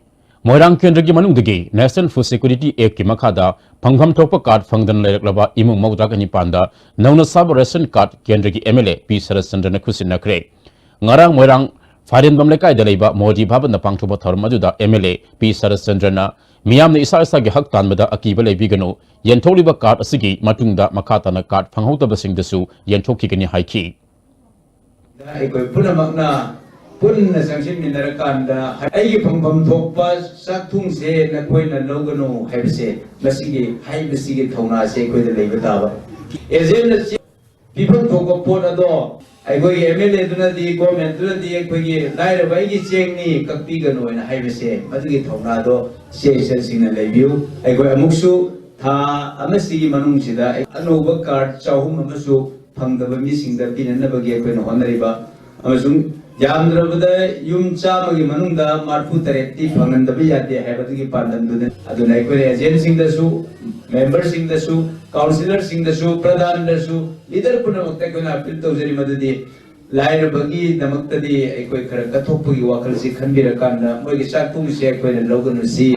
ꯃꯣꯏꯔꯥꯡ ꯀꯦꯟꯗ꯭ꯔꯒꯤ ꯃꯅꯨꯡꯗꯒꯤ National Food Security Act ꯀꯤ ꯃꯈꯥꯗ ꯐꯪꯐꯝ ꯊꯣꯛꯄ card ꯐꯪꯗꯅ ꯂꯩꯔꯛꯂꯕ ꯏꯃꯨꯡ ꯃꯧꯗ꯭ꯔꯥꯒ ꯅꯤꯄꯥꯟꯗ ꯅꯧꯅ ꯁꯥꯕ ration card ꯀꯦꯟꯗ꯭ꯔꯒꯤ M L A ꯄꯤ ꯁꯔꯠꯆꯟꯗ꯭ꯔꯅ ꯈꯨꯠꯁꯤꯟꯅꯈ꯭ꯔꯦ꯫ ꯉꯔꯥꯡ ꯃꯣꯏꯔꯥꯡ ꯐꯥꯏꯔꯦꯟꯕꯝ ꯂꯩꯀꯥꯏꯗ ꯂꯩꯕ ꯃꯣꯗꯤ ꯚꯕꯟꯗ ꯄꯥꯡꯊꯣꯛꯄ ꯊꯧꯔꯝ ꯑꯗꯨꯗ M L A ꯄꯤ ꯁꯔꯠꯆꯟꯗ꯭ꯔꯅ ꯃꯤꯌꯥꯝꯅ ꯏꯁꯥ ꯏꯁꯥꯒꯤ ꯍꯛ ꯇꯥꯟꯕꯗ ꯑꯀꯤꯕ ꯂꯩꯕꯤꯒꯅꯨ, ꯌꯦꯟꯊꯣꯛꯂꯤꯕ card ꯑꯁꯤꯒꯤ ꯃꯇꯨꯡꯗ ꯃꯈꯥ ꯇꯥꯅ card ꯐꯪꯍꯧꯗꯕꯁꯤꯡꯗꯁꯨ ꯌꯦꯟꯊꯣꯛꯈꯤꯒꯅꯤ ꯍꯥꯏꯈꯤ꯫ ꯑꯩꯈꯣꯏ ꯄꯨꯝꯅꯃꯛꯅ ꯄꯨꯟꯅ ꯆꯪꯁꯤꯟꯃꯤꯟꯅꯔꯀꯥꯟꯗ ꯑꯩꯒꯤ ꯐꯪꯐꯝ ꯊꯣꯛꯄ ꯆꯥꯛꯊꯨꯡꯁꯦ ꯅꯈꯣꯏꯅ ꯂꯧꯒꯅꯨ ꯍꯥꯏꯕꯁꯦ, ꯃꯁꯤꯒꯤ ꯍꯥꯏꯕꯁꯤꯒꯤ ꯊꯧꯅꯥꯁꯦ ꯑꯩꯈꯣꯏꯗ ꯂꯩꯕ ꯇꯥꯕ꯫ Agent ꯅ ꯄꯤꯐꯝ ꯊꯣꯛꯄ ꯄꯣꯠ ꯑꯗꯣ ꯑꯩꯈꯣꯏꯒꯤ M L A ꯗꯨꯅꯗꯤ, government ꯗꯨꯅꯗꯤ ꯑꯩꯈꯣꯏꯒꯤ ꯂꯥꯏꯔꯕ ꯑꯩꯒꯤ ꯆꯦꯡꯅꯤ, ꯀꯛꯄꯤꯒꯅꯨ ꯍꯥꯏꯅ ꯍꯥꯏꯕꯁꯦ, ꯃꯗꯨꯒꯤ ꯊꯧꯅꯥꯗꯣ ꯏꯆꯦ ꯏꯆꯜꯁꯤꯡꯅ ꯂꯩꯕꯤꯌꯨ꯫ ꯑꯩꯈꯣꯏ ꯑꯃꯨꯛꯁꯨ ꯊꯥ ꯑꯃꯁꯤꯒꯤ ꯃꯅꯨꯡꯁꯤꯗ ꯑꯅꯧꯕ card ꯆꯍꯨꯝ ꯑꯃꯁꯨ ꯐꯪꯗꯕ ꯃꯤꯁꯤꯡꯗ ꯄꯤꯅꯅꯕꯒꯤ ꯑꯩꯈꯣꯏꯅ ꯍꯣꯠꯅꯔꯤꯕ, ꯑꯃꯁꯨꯡ ꯌꯥꯝꯗ꯭ꯔꯕꯗ ꯌꯨꯝ ꯆꯥꯝꯃꯒꯤ ꯃꯅꯨꯡꯗ ꯃꯔꯐꯨ ꯇꯔꯦꯠꯇꯤ ꯐꯪꯍꯟꯗꯕ ꯌꯥꯗꯦ ꯍꯥꯏꯕꯗꯨꯒꯤ ꯄꯥꯟꯗꯝꯗꯨꯅ꯫ ꯑꯗꯨꯅ ꯑꯩꯈꯣꯏꯅ agent ꯁꯤꯡꯗꯁꯨ, member ꯁꯤꯡꯗꯁꯨ, councillor ꯁꯤꯡꯗꯁꯨ, ꯄ꯭ꯔꯙꯥꯟꯗꯁꯨ, leader ꯄꯨꯝꯅꯃꯛꯇ ꯑꯩꯈꯣꯏꯅ appeal ꯇꯧꯖꯔꯤ, ꯃꯗꯨꯗꯤ ꯂꯥꯏꯔꯕꯒꯤꯗꯃꯛꯇꯗꯤ ꯑꯩꯈꯣꯏ ꯈꯔ ꯀꯠꯊꯣꯛꯄꯒꯤ ꯋꯥꯈꯜꯁꯤ ꯈꯟꯕꯤꯔꯀꯥꯟꯗ ꯃꯣꯏꯒꯤ ꯆꯥꯛꯊꯨꯡꯁꯦ ꯑꯩꯈꯣꯏꯅ ꯂꯧꯒꯅꯨꯁꯤ꯫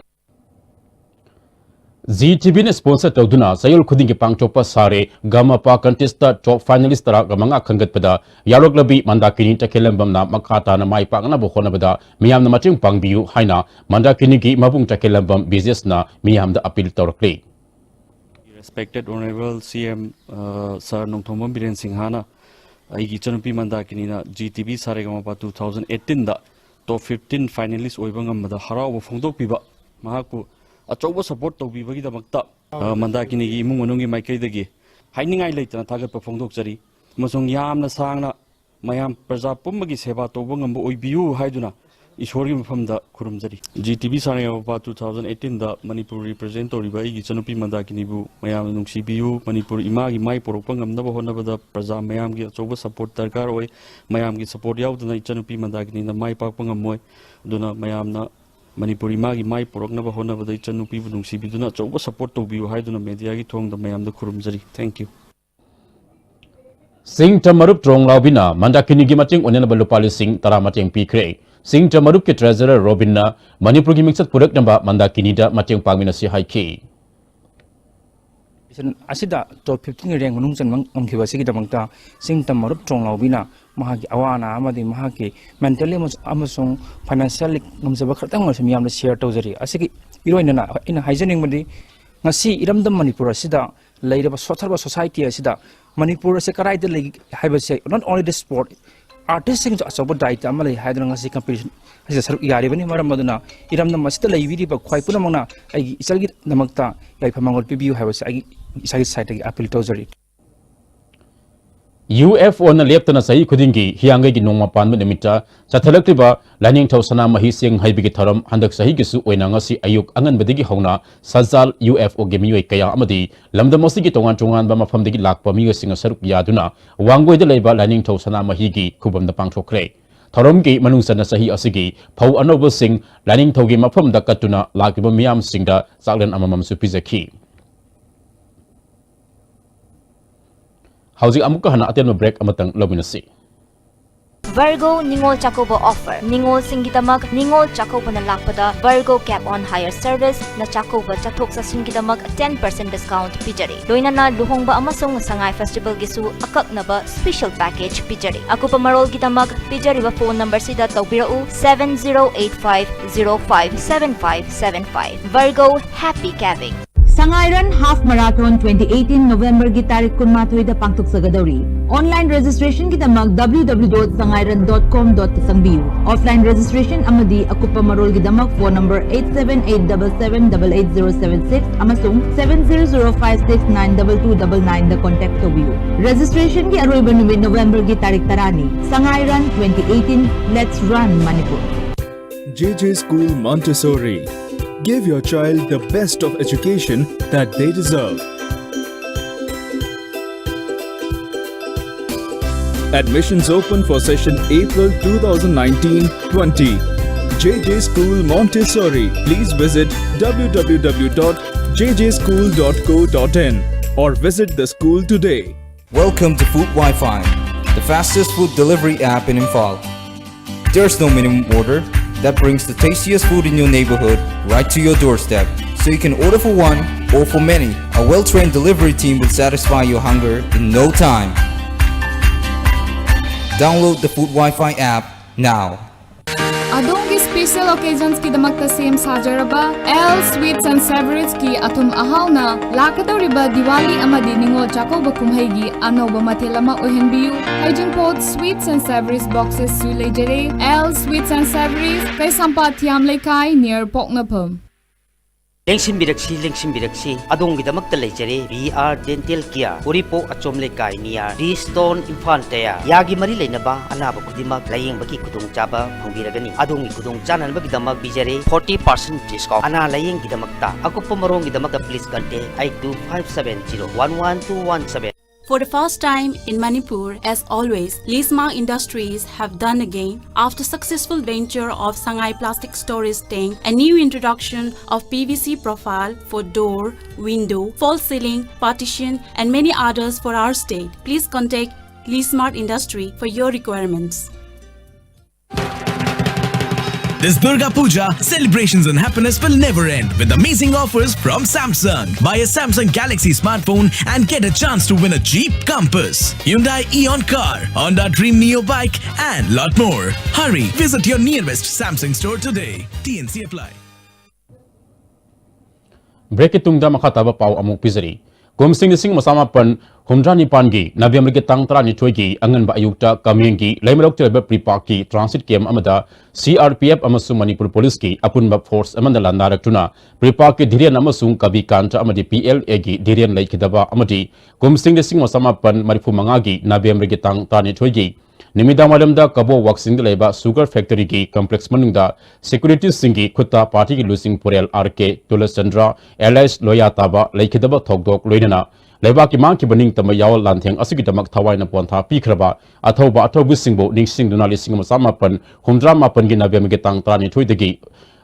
Zee T V ꯅ sponsor ꯇꯧꯗꯨꯅ ꯆꯌꯣꯜ ꯈꯨꯗꯤꯡꯒꯤ ꯄꯥꯡꯊꯣꯛꯄ ꯁꯥꯔꯦ ꯒꯃꯄ contest ꯇ top finalist ꯇꯔꯥꯒ ꯃꯉꯥ ꯈꯟꯒꯠꯄꯗ ꯌꯥꯎꯔꯛꯂꯕꯤ ꯃꯟꯗꯥꯀꯤꯅꯤ ꯇꯈꯦꯜꯂꯝꯕꯝꯅ ꯃꯈꯥ ꯇꯥꯅ ꯃꯥꯏ ꯄꯥꯛꯅꯕ ꯍꯣꯠꯅꯕꯗ ꯃꯤꯌꯥꯝꯅ ꯃꯇꯦꯡ ꯄꯥꯡꯕꯤꯌꯨ ꯍꯥꯏꯅ ꯃꯟꯗꯥꯀꯤꯅꯤꯒꯤ ꯃꯕꯨꯡ ꯇꯈꯦꯜꯂꯝꯕꯝ ꯕꯤꯖꯦꯁꯅ ꯃꯤꯌꯥꯝꯗ appeal ꯇꯧꯔꯛꯂꯤ꯫ Respected Honorable C M, uh, Sir Nongthombam Biren ꯁꯤꯡꯍꯅ ꯑꯩꯒꯤ ꯏꯆꯟꯅꯨꯄꯤ ꯃꯟꯗꯥꯀꯤꯅꯤꯅ Zee T V ꯁꯥꯔꯦꯒꯃꯄ two thousand eighteen ꯗ top fifteen finalist ꯑꯣꯏꯕ ꯉꯝꯕꯗ ꯍꯔꯥꯎꯕ ꯐꯣꯡꯗꯣꯛꯄꯤꯕ, ꯃꯍꯥꯛꯄꯨ ꯑꯆꯧꯕ ꯁꯄꯣꯔꯠ ꯇꯧꯕꯤꯕꯒꯤꯗꯃꯛꯇ, ꯑ, ꯃꯟꯗꯥꯀꯤꯅꯤꯒꯤ ꯏꯃꯨꯡ ꯃꯅꯨꯡꯒꯤ ꯃꯥꯏꯀꯩꯗꯒꯤ ꯍꯥꯏꯅꯤꯡꯉꯥꯏ ꯂꯩꯇꯅ ꯊꯥꯒꯠꯄ ꯐꯣꯡꯗꯣꯛꯆꯔꯤ꯫ ꯑꯃꯁꯨꯡ ꯌꯥꯝꯅ ꯁꯥꯡꯅ ꯃꯌꯥꯝ ꯄ꯭ꯔꯖꯥ ꯄꯨꯝꯕꯒꯤ ꯁꯦꯕꯥ ꯇꯧꯕ ꯉꯝꯕ ꯑꯣꯏꯕꯤꯌꯨ ꯍꯥꯏꯗꯨꯅ ꯏꯁꯣꯔꯒꯤ ꯃꯐꯝꯗ ꯈꯨꯔꯨꯝꯖꯔꯤ꯫ G T V Saregamapa two thousand eighteen ꯗ ꯃꯅꯤꯄꯨꯔ represent ꯇꯧꯔꯤꯕ ꯑꯩꯒꯤ ꯏꯆꯟꯅꯨꯄꯤ ꯃꯟꯗꯥꯀꯤꯅꯤꯕꯨ ꯃꯌꯥꯝꯅ ꯅꯨꯡꯁꯤꯕꯤꯌꯨ꯫ ꯃꯅꯤꯄꯨꯔ ꯏꯃꯥꯒꯤ ꯃꯥꯏ ꯄꯨꯔꯛꯄ ꯉꯝꯅꯕ ꯍꯣꯠꯅꯕꯗ ꯄ꯭ꯔꯖꯥ ꯃꯌꯥꯝꯒꯤ ꯑꯆꯧꯕ ꯁꯄꯣꯔꯠ ꯗꯔꯀꯥꯔ ꯑꯣꯏ꯫ ꯃꯌꯥꯝꯒꯤ ꯁꯄꯣꯔꯠ ꯌꯥꯎꯗꯅ ꯏꯆꯟꯅꯨꯄꯤ ꯃꯟꯗꯥꯀꯤꯅꯤꯅ ꯃꯥꯏ ꯄꯥꯛꯄ ꯉꯝꯃꯣꯏ꯫ ꯑꯗꯨꯅ ꯃꯌꯥꯝꯅ ꯃꯅꯤꯄꯨꯔ ꯏꯃꯥꯒꯤ ꯃꯥꯏ ꯄꯨꯔꯛꯅꯕ ꯍꯣꯠꯅꯕꯗ ꯏꯆꯟꯅꯨꯄꯤꯕꯨ ꯅꯨꯡꯁꯤꯕꯤꯗꯨꯅ ꯑꯆꯧꯕ ꯁꯄꯣꯔꯠ ꯇꯧꯕꯤꯌꯨ ꯍꯥꯏꯗꯨꯅ ꯃꯦꯗꯤꯌꯥꯒꯤ ꯊꯣꯡꯗ ꯃꯌꯥꯝꯗ ꯈꯨꯔꯨꯝꯖꯔꯤ꯫ Thank you꯫ ꯁꯤꯡ ꯇꯝ ꯃꯔꯨꯞ ꯇ꯭ꯔꯣꯡ ꯂꯥꯎꯕꯤꯅ ꯃꯟꯗꯥꯀꯤꯅꯤꯒꯤ ꯃꯇꯦꯡ ꯑꯣꯏꯅꯅꯕ ꯂꯨꯄꯥ ꯂꯤꯁꯤꯡ ꯇꯔꯥ ꯃꯇꯦꯡ ꯄꯤꯈ꯭ꯔꯦ꯫ ꯁꯤꯡ ꯇꯝ ꯃꯔꯨꯞꯀꯤ treasurer ꯔꯣꯕꯤꯟꯅ ꯃꯅꯤꯄꯨꯔꯒꯤ ꯃꯤꯡꯆꯠ ꯄꯨꯔꯛꯅꯕ ꯃꯟꯗꯥꯀꯤꯅꯤꯗ ꯃꯇꯦꯡ ꯄꯥꯡꯃꯤꯟꯅꯁꯤ ꯍꯥꯏꯈꯤ꯫ ꯑꯁꯤꯗ top fifteen ꯒꯤ rank ꯃꯅꯨꯡ ꯆꯟꯕ ꯉꯝꯈꯤꯕ ꯑꯁꯤꯒꯤꯗꯃꯛꯇ ꯁꯤꯡ ꯇꯝ ꯃꯔꯨꯞ ꯇ꯭ꯔꯣꯡ ꯂꯥꯎꯕꯤꯅ ꯃꯍꯥꯛꯀꯤ ꯑꯋꯥ ꯑꯅꯥ ꯑꯃꯗꯤ ꯃꯍꯥꯛꯀꯤ mentally ꯑꯃꯁꯨꯡ financially ꯉꯝꯖꯕ ꯈꯔꯇꯪ ꯑꯣꯏꯔꯁꯨ ꯃꯤꯌꯥꯝꯗ share ꯇꯧꯖꯔꯤ꯫ ꯑꯁꯤꯒꯤ ꯏꯔꯣꯏꯅꯅ ꯑꯩꯅ ꯍꯥꯏꯖꯅꯤꯡꯕꯗꯤ, ꯉꯁꯤ ꯏꯔꯝꯗꯝ ꯃꯅꯤꯄꯨꯔ ꯑꯁꯤꯗ ꯂꯩꯔꯤꯕ ꯁꯣꯠꯊꯔꯕ society ꯑꯁꯤꯗ ꯃꯅꯤꯄꯨꯔ ꯑꯁꯦ ꯀꯗꯥꯏꯗ ꯂꯩ ꯍꯥꯏꯕꯁꯦ, not only the sport, artist ꯁꯤꯡꯁꯨ ꯑꯆꯧꯕ ꯗꯥꯏꯇ ꯑꯃ ꯂꯩ ꯍꯥꯏꯗꯨꯅ ꯉꯁꯤ competition ꯑꯁꯤꯗ ꯁꯔꯨꯛ ꯌꯥꯔꯤꯕꯅꯤ꯫ ꯃꯔꯝ ꯑꯗꯨꯅ ꯏꯔꯝꯗꯝ ꯑꯁꯤꯗ ꯂꯩꯕꯤꯔꯤꯕ ꯈ꯭ꯋꯥꯏ ꯄꯨꯝꯅꯃꯛꯅ ꯑꯩꯒꯤ ꯏꯆꯜꯒꯤꯗꯃꯛꯇ ꯌꯥꯏꯐ ꯃꯪꯒꯣꯜ ꯄꯤꯕꯤꯌꯨ ꯍꯥꯏꯕꯁꯦ ꯑꯩꯒꯤ ꯏꯁꯥꯒꯤ side ꯇꯒꯤ appeal ꯇꯧꯖꯔꯤ꯫ ꯌꯨ ꯑꯦꯐ ꯑꯣꯅ ꯂꯦꯞꯇꯅ ꯆꯍꯤ ꯈꯨꯗꯤꯡꯒꯤ ꯍꯤꯌꯥꯡꯒꯩꯒꯤ ꯅꯣꯡꯃ ꯄꯥꯟꯕ ꯅꯨꯃꯤꯠꯇ ꯆꯠꯊꯔꯛꯂꯤꯕ ꯂꯥꯏꯅꯤꯡꯊꯧ ꯁꯅꯥꯃꯍꯤ ꯆꯦꯡ ꯍꯩꯕꯒꯤ ꯊꯧꯔꯝ ꯍꯟꯗꯛ ꯆꯍꯤꯒꯤꯁꯨ ꯑꯣꯏꯅ ꯉꯁꯤ ꯑꯌꯨꯛ ꯑꯉꯟꯕꯗꯒꯤ ꯍꯧꯅ ꯁꯖꯥꯜ ꯌꯨ ꯑꯦꯐ ꯑꯣꯒꯤ ꯃꯤꯑꯣꯏ ꯀꯌꯥ ꯑꯃꯗꯤ ꯂꯝꯗꯝ ꯑꯁꯤꯒꯤ ꯇꯣꯉꯥꯟ ꯇꯣꯉꯥꯟꯕ ꯃꯐꯝꯗꯒꯤ ꯂꯥꯛꯄ ꯃꯤꯑꯣꯏꯁꯤꯡꯅ ꯁꯔꯨꯛ ꯌꯥꯗꯨꯅ ꯋꯥꯡꯒꯣꯏꯗ ꯂꯩꯕ ꯂꯥꯏꯅꯤꯡꯊꯧ ꯁꯅꯥꯃꯍꯤꯒꯤ ꯈꯨꯕꯝꯗ ꯄꯥꯡꯊꯣꯛꯈ꯭ꯔꯦ꯫ ꯊꯧꯔꯝꯒꯤ ꯃꯅꯨꯡ ꯆꯟꯅ ꯆꯍꯤ ꯑꯁꯤꯒꯤ ꯐꯧ ꯑꯅꯧꯕꯁꯤꯡ ꯂꯥꯏꯅꯤꯡꯊꯧꯒꯤ ꯃꯐꯝꯗ ꯀꯠꯇꯨꯅ ꯂꯥꯛꯂꯤꯕ ꯃꯤꯌꯥꯝꯁꯤꯡꯗ ꯆꯥꯛꯂꯦꯟ ꯑꯃꯃꯝꯁꯨ ꯄꯤꯖꯈꯤ꯫ ꯍꯧꯖꯤꯛ ꯑꯃꯨꯛꯀ ꯍꯟꯅ ꯑꯇꯦꯟꯕ break ꯑꯃꯇꯪ ꯂꯧꯃꯤꯟꯅꯁꯤ꯫ Virgo Ningol Chakkouba offer꯫ ꯅꯤꯉꯣꯜꯁꯤꯡꯒꯤꯗꯃꯛ ꯅꯤꯉꯣꯜ ꯆꯥꯛꯀꯧꯕꯅ ꯂꯥꯛꯄꯗ Virgo Cab on Hire Service ꯅ ꯆꯥꯛꯀꯧꯕ ꯆꯠꯊꯣꯛ ꯆꯠꯁꯤꯟꯒꯤꯗꯃꯛ ten percent discount ꯄꯤꯖꯔꯤ꯫ ꯂꯣꯏꯅꯅ ꯂꯨꯍꯣꯡꯕ ꯑꯃꯁꯨꯡ ꯁꯉꯥꯏ festival ꯒꯤꯁꯨ ꯑꯀꯛꯅꯕ special package ꯄꯤꯖꯔꯤ꯫ ꯑꯀꯨꯞꯄ ꯃꯔꯣꯜꯒꯤꯗꯃꯛ ꯄꯤꯖꯔꯤꯕ phone number ꯁꯤꯗ ꯇꯧꯕꯤꯔꯛꯎ, seven zero eight five zero five seven five seven five꯫ Virgo, happy cabin꯫ Sangairan Half Marathon twenty eighteen November-ꯒꯤ ꯇꯥꯔꯤꯛ ꯀꯨꯟꯃꯥꯊꯣꯏꯗ ꯄꯥꯡꯊꯣꯛꯆꯒꯗꯧꯔꯤ꯫ Online registration-ꯒꯤꯗꯃꯛ W W W dot sangairan dot com dot-ꯇ ꯆꯪꯕꯤꯌꯨ꯫ Offline registration ꯑꯃꯗꯤ ꯑꯀꯨꯞꯄ ꯃꯔꯣꯜꯒꯤꯗꯃꯛ phone number eight seven eight double seven double eight zero seven six ꯑꯃꯁꯨꯡ seven zero zero five six nine double two double nine-ꯗ contact ꯇꯧꯕꯤꯌꯨ꯫ Registration-ꯒꯤ ꯑꯔꯣꯏꯕ ꯅꯨꯃꯤꯠ November-ꯒꯤ ꯇꯥꯔꯤꯛ ꯇꯔꯥꯅꯤ꯫ Sangairan twenty eighteen, let's run Manipur. J J School Montessori. Give your child the best of education that they deserve. Admissions open for session April two thousand nineteen twenty. J J School Montessori. Please visit W W W dot J J school dot co dot in or visit the school today. Welcome to Food Wi-Fi, the fastest food delivery app in Imphal. There's no minimum order that brings the tastiest food in your neighborhood right to your doorstep. So you can order for one or for many. A well-trained delivery team will satisfy your hunger in no time. Download the Food Wi-Fi app now. ꯑꯗꯣꯝꯒꯤ special occasions-ꯀꯤꯗꯃꯛꯇ ꯁꯦꯝ ꯁꯥꯖꯔꯕ L Sweets and Savories-ꯀꯤ ꯑꯊꯨꯝ ꯑꯍꯥꯎꯅ ꯂꯥꯛꯀꯗꯧꯔꯤꯕ ꯗꯤꯋꯥꯂꯤ ꯑꯃꯗꯤ ꯅꯤꯉꯣꯜ ꯆꯥꯛꯀꯧꯕ ꯀꯨꯝꯍꯩꯒꯤ ꯑꯅꯧꯕ ꯃꯊꯦꯜ ꯑꯃ ꯑꯣꯏꯍꯟꯕꯤꯌꯨ꯫ ꯍꯩꯖꯤꯡꯄꯣꯠ Sweets and Savories boxes-ꯁꯨ ꯂꯩꯖꯔꯦ꯫ L Sweets and Savories, ꯀꯩꯁꯥꯝꯄꯥꯠ ꯊꯤꯌꯥꯝ ꯂꯩꯀꯥꯏ, near ꯄꯣꯛꯅꯐꯝ꯫ ꯂꯦꯡꯁꯤꯟꯕꯤꯔꯛꯁꯤ, ꯂꯦꯡꯁꯤꯟꯕꯤꯔꯛꯁꯤ, ꯑꯗꯣꯝꯒꯤꯗꯃꯛꯇ ꯂꯩꯖꯔꯦ B R Dental Care, ꯎꯔꯤꯄꯣꯛ ꯑꯆꯣꯝ ꯂꯩꯀꯥꯏ near T Stone, ꯏꯝꯐꯥꯜ ꯇꯌꯥ꯫ ꯌꯥꯒꯤ ꯃꯔꯤ ꯂꯩꯅꯕ ꯑꯅꯥꯕ ꯈꯨꯗꯤꯡꯃꯛ ꯂꯥꯌꯦꯡꯕꯒꯤ ꯈꯨꯗꯣꯡꯆꯥꯕ ꯐꯪꯕꯤꯔꯒꯅꯤ꯫ ꯑꯗꯣꯝꯒꯤ ꯈꯨꯗꯣꯡ ꯆꯥꯅꯅꯕꯒꯤꯗꯃꯛ ꯄꯤꯖꯔꯦ forty percent discount꯫ ꯑꯅꯥ ꯂꯥꯌꯦꯡꯒꯤꯗꯃꯛꯇ ꯑꯀꯨꯞꯄ ꯃꯔꯣꯜꯒꯤꯗꯃꯛꯇ please contact eight two five seven zero one one two one seven꯫ For the first time in Manipur, as always, Lisma Industries have done again after successful venture of Sangai Plastic Storage Tank, a new introduction of P V C profile for door, window, false ceiling, partition, and many others for our state. Please contact Lismart Industry for your requirements. This Durga Puja, celebrations and happiness will never end with amazing offers from Samsung. Buy a Samsung Galaxy smartphone and get a chance to win a Jeep Compass, Hyundai Eon car, Honda Dream Neo bike, and lot more. Hurry, visit your nearest Samsung store today. T N C apply. Break ꯀꯤ ꯇꯨꯡꯗ ꯃꯈꯥ ꯇꯥꯕ ꯄꯥꯎ ꯑꯃꯨꯛ ꯄꯤꯖꯔꯤ꯫ ꯀꯨꯝꯁꯤꯡ ꯂꯤꯁꯤꯡ ꯑꯃ ꯆꯥꯃꯥꯄꯟ ꯍꯨꯝꯗ꯭ꯔꯥ ꯅꯤꯄꯥꯟꯒꯤ ꯅꯕꯦꯝꯕꯔꯒꯤ ꯇꯥꯡ ꯇꯔꯥꯅꯤꯊꯣꯏꯒꯤ ꯑꯉꯟꯕ ꯑꯌꯨꯛꯇ ꯀꯃꯦꯡꯒꯤ ꯂꯩꯃꯔꯣꯛꯇ ꯂꯩꯕ ꯄ꯭ꯔꯤꯄꯥꯛꯀꯤ transit camp ꯑꯃꯗ C R P F ꯑꯃꯁꯨꯡ ꯃꯅꯤꯄꯨꯔ ꯄꯨꯂꯤꯁꯀꯤ ꯑꯄꯨꯟꯕ force ꯑꯃꯅ ꯂꯥꯟꯗꯥꯔꯛꯇꯨꯅ ꯄ꯭ꯔꯤꯄꯥꯛꯀꯤ ꯙꯤꯔꯦꯟ ꯑꯃꯁꯨꯡ ꯀꯕꯤꯀꯥꯟꯇ ꯑꯃꯗꯤ P L A ꯒꯤ ꯙꯤꯔꯦꯟ ꯂꯩꯈꯤꯗꯕ ꯑꯃꯗꯤ ꯀꯨꯝꯁꯤꯡ ꯂꯤꯁꯤꯡ ꯑꯃ ꯆꯥꯃꯥꯄꯟ ꯃꯔꯤꯐꯨ ꯃꯉꯥꯒꯤ ꯅꯕꯦꯝꯕꯔꯒꯤ ꯇꯥꯡ ꯇꯔꯥꯅꯤꯊꯣꯏꯒꯤ ꯅꯨꯃꯤꯗꯥꯡ ꯋꯥꯏꯔꯝꯗ ꯀꯕꯣ ꯋꯥꯛꯆꯤꯡꯗ ꯂꯩꯕ sugar factory ꯒꯤ complex ꯃꯅꯨꯡꯗ security ꯁꯤꯡꯒꯤ ꯈꯨꯠꯇ party ꯒꯤ ꯂꯨꯆꯤꯡ ꯄꯨꯔꯦꯜ R K ꯇꯨꯂꯆꯟꯗ꯭ꯔ alias ꯂꯣꯌꯥ ꯇꯥꯕ ꯂꯩꯈꯤꯗꯕ ꯊꯧꯗꯣꯛ ꯂꯣꯏꯅꯅ ꯂꯩꯕꯥꯛꯀꯤ ꯃꯥꯡꯈꯤꯕ ꯅꯤꯡꯇꯝꯕ ꯌꯥꯑꯣꯜ ꯂꯥꯟꯊꯦꯡ ꯑꯁꯤꯒꯤꯗꯃꯛ ꯊꯋꯥꯏꯅ ꯄꯣꯟꯊꯥ ꯄꯤꯈ꯭ꯔꯕ ꯑꯊꯧꯕ ꯑꯊꯧꯕꯁꯤꯡꯕꯨ ꯅꯤꯡꯁꯤꯡꯗꯨꯅ ꯂꯤꯁꯤꯡ ꯑꯃ ꯆꯥꯃꯥꯄꯟ ꯍꯨꯝꯗ꯭ꯔꯥ ꯃꯥꯄꯟꯒꯤ ꯅꯕꯦꯝꯕꯔꯒꯤ ꯇꯥꯡ ꯇꯔꯥꯅꯤꯊꯣꯏꯗꯒꯤ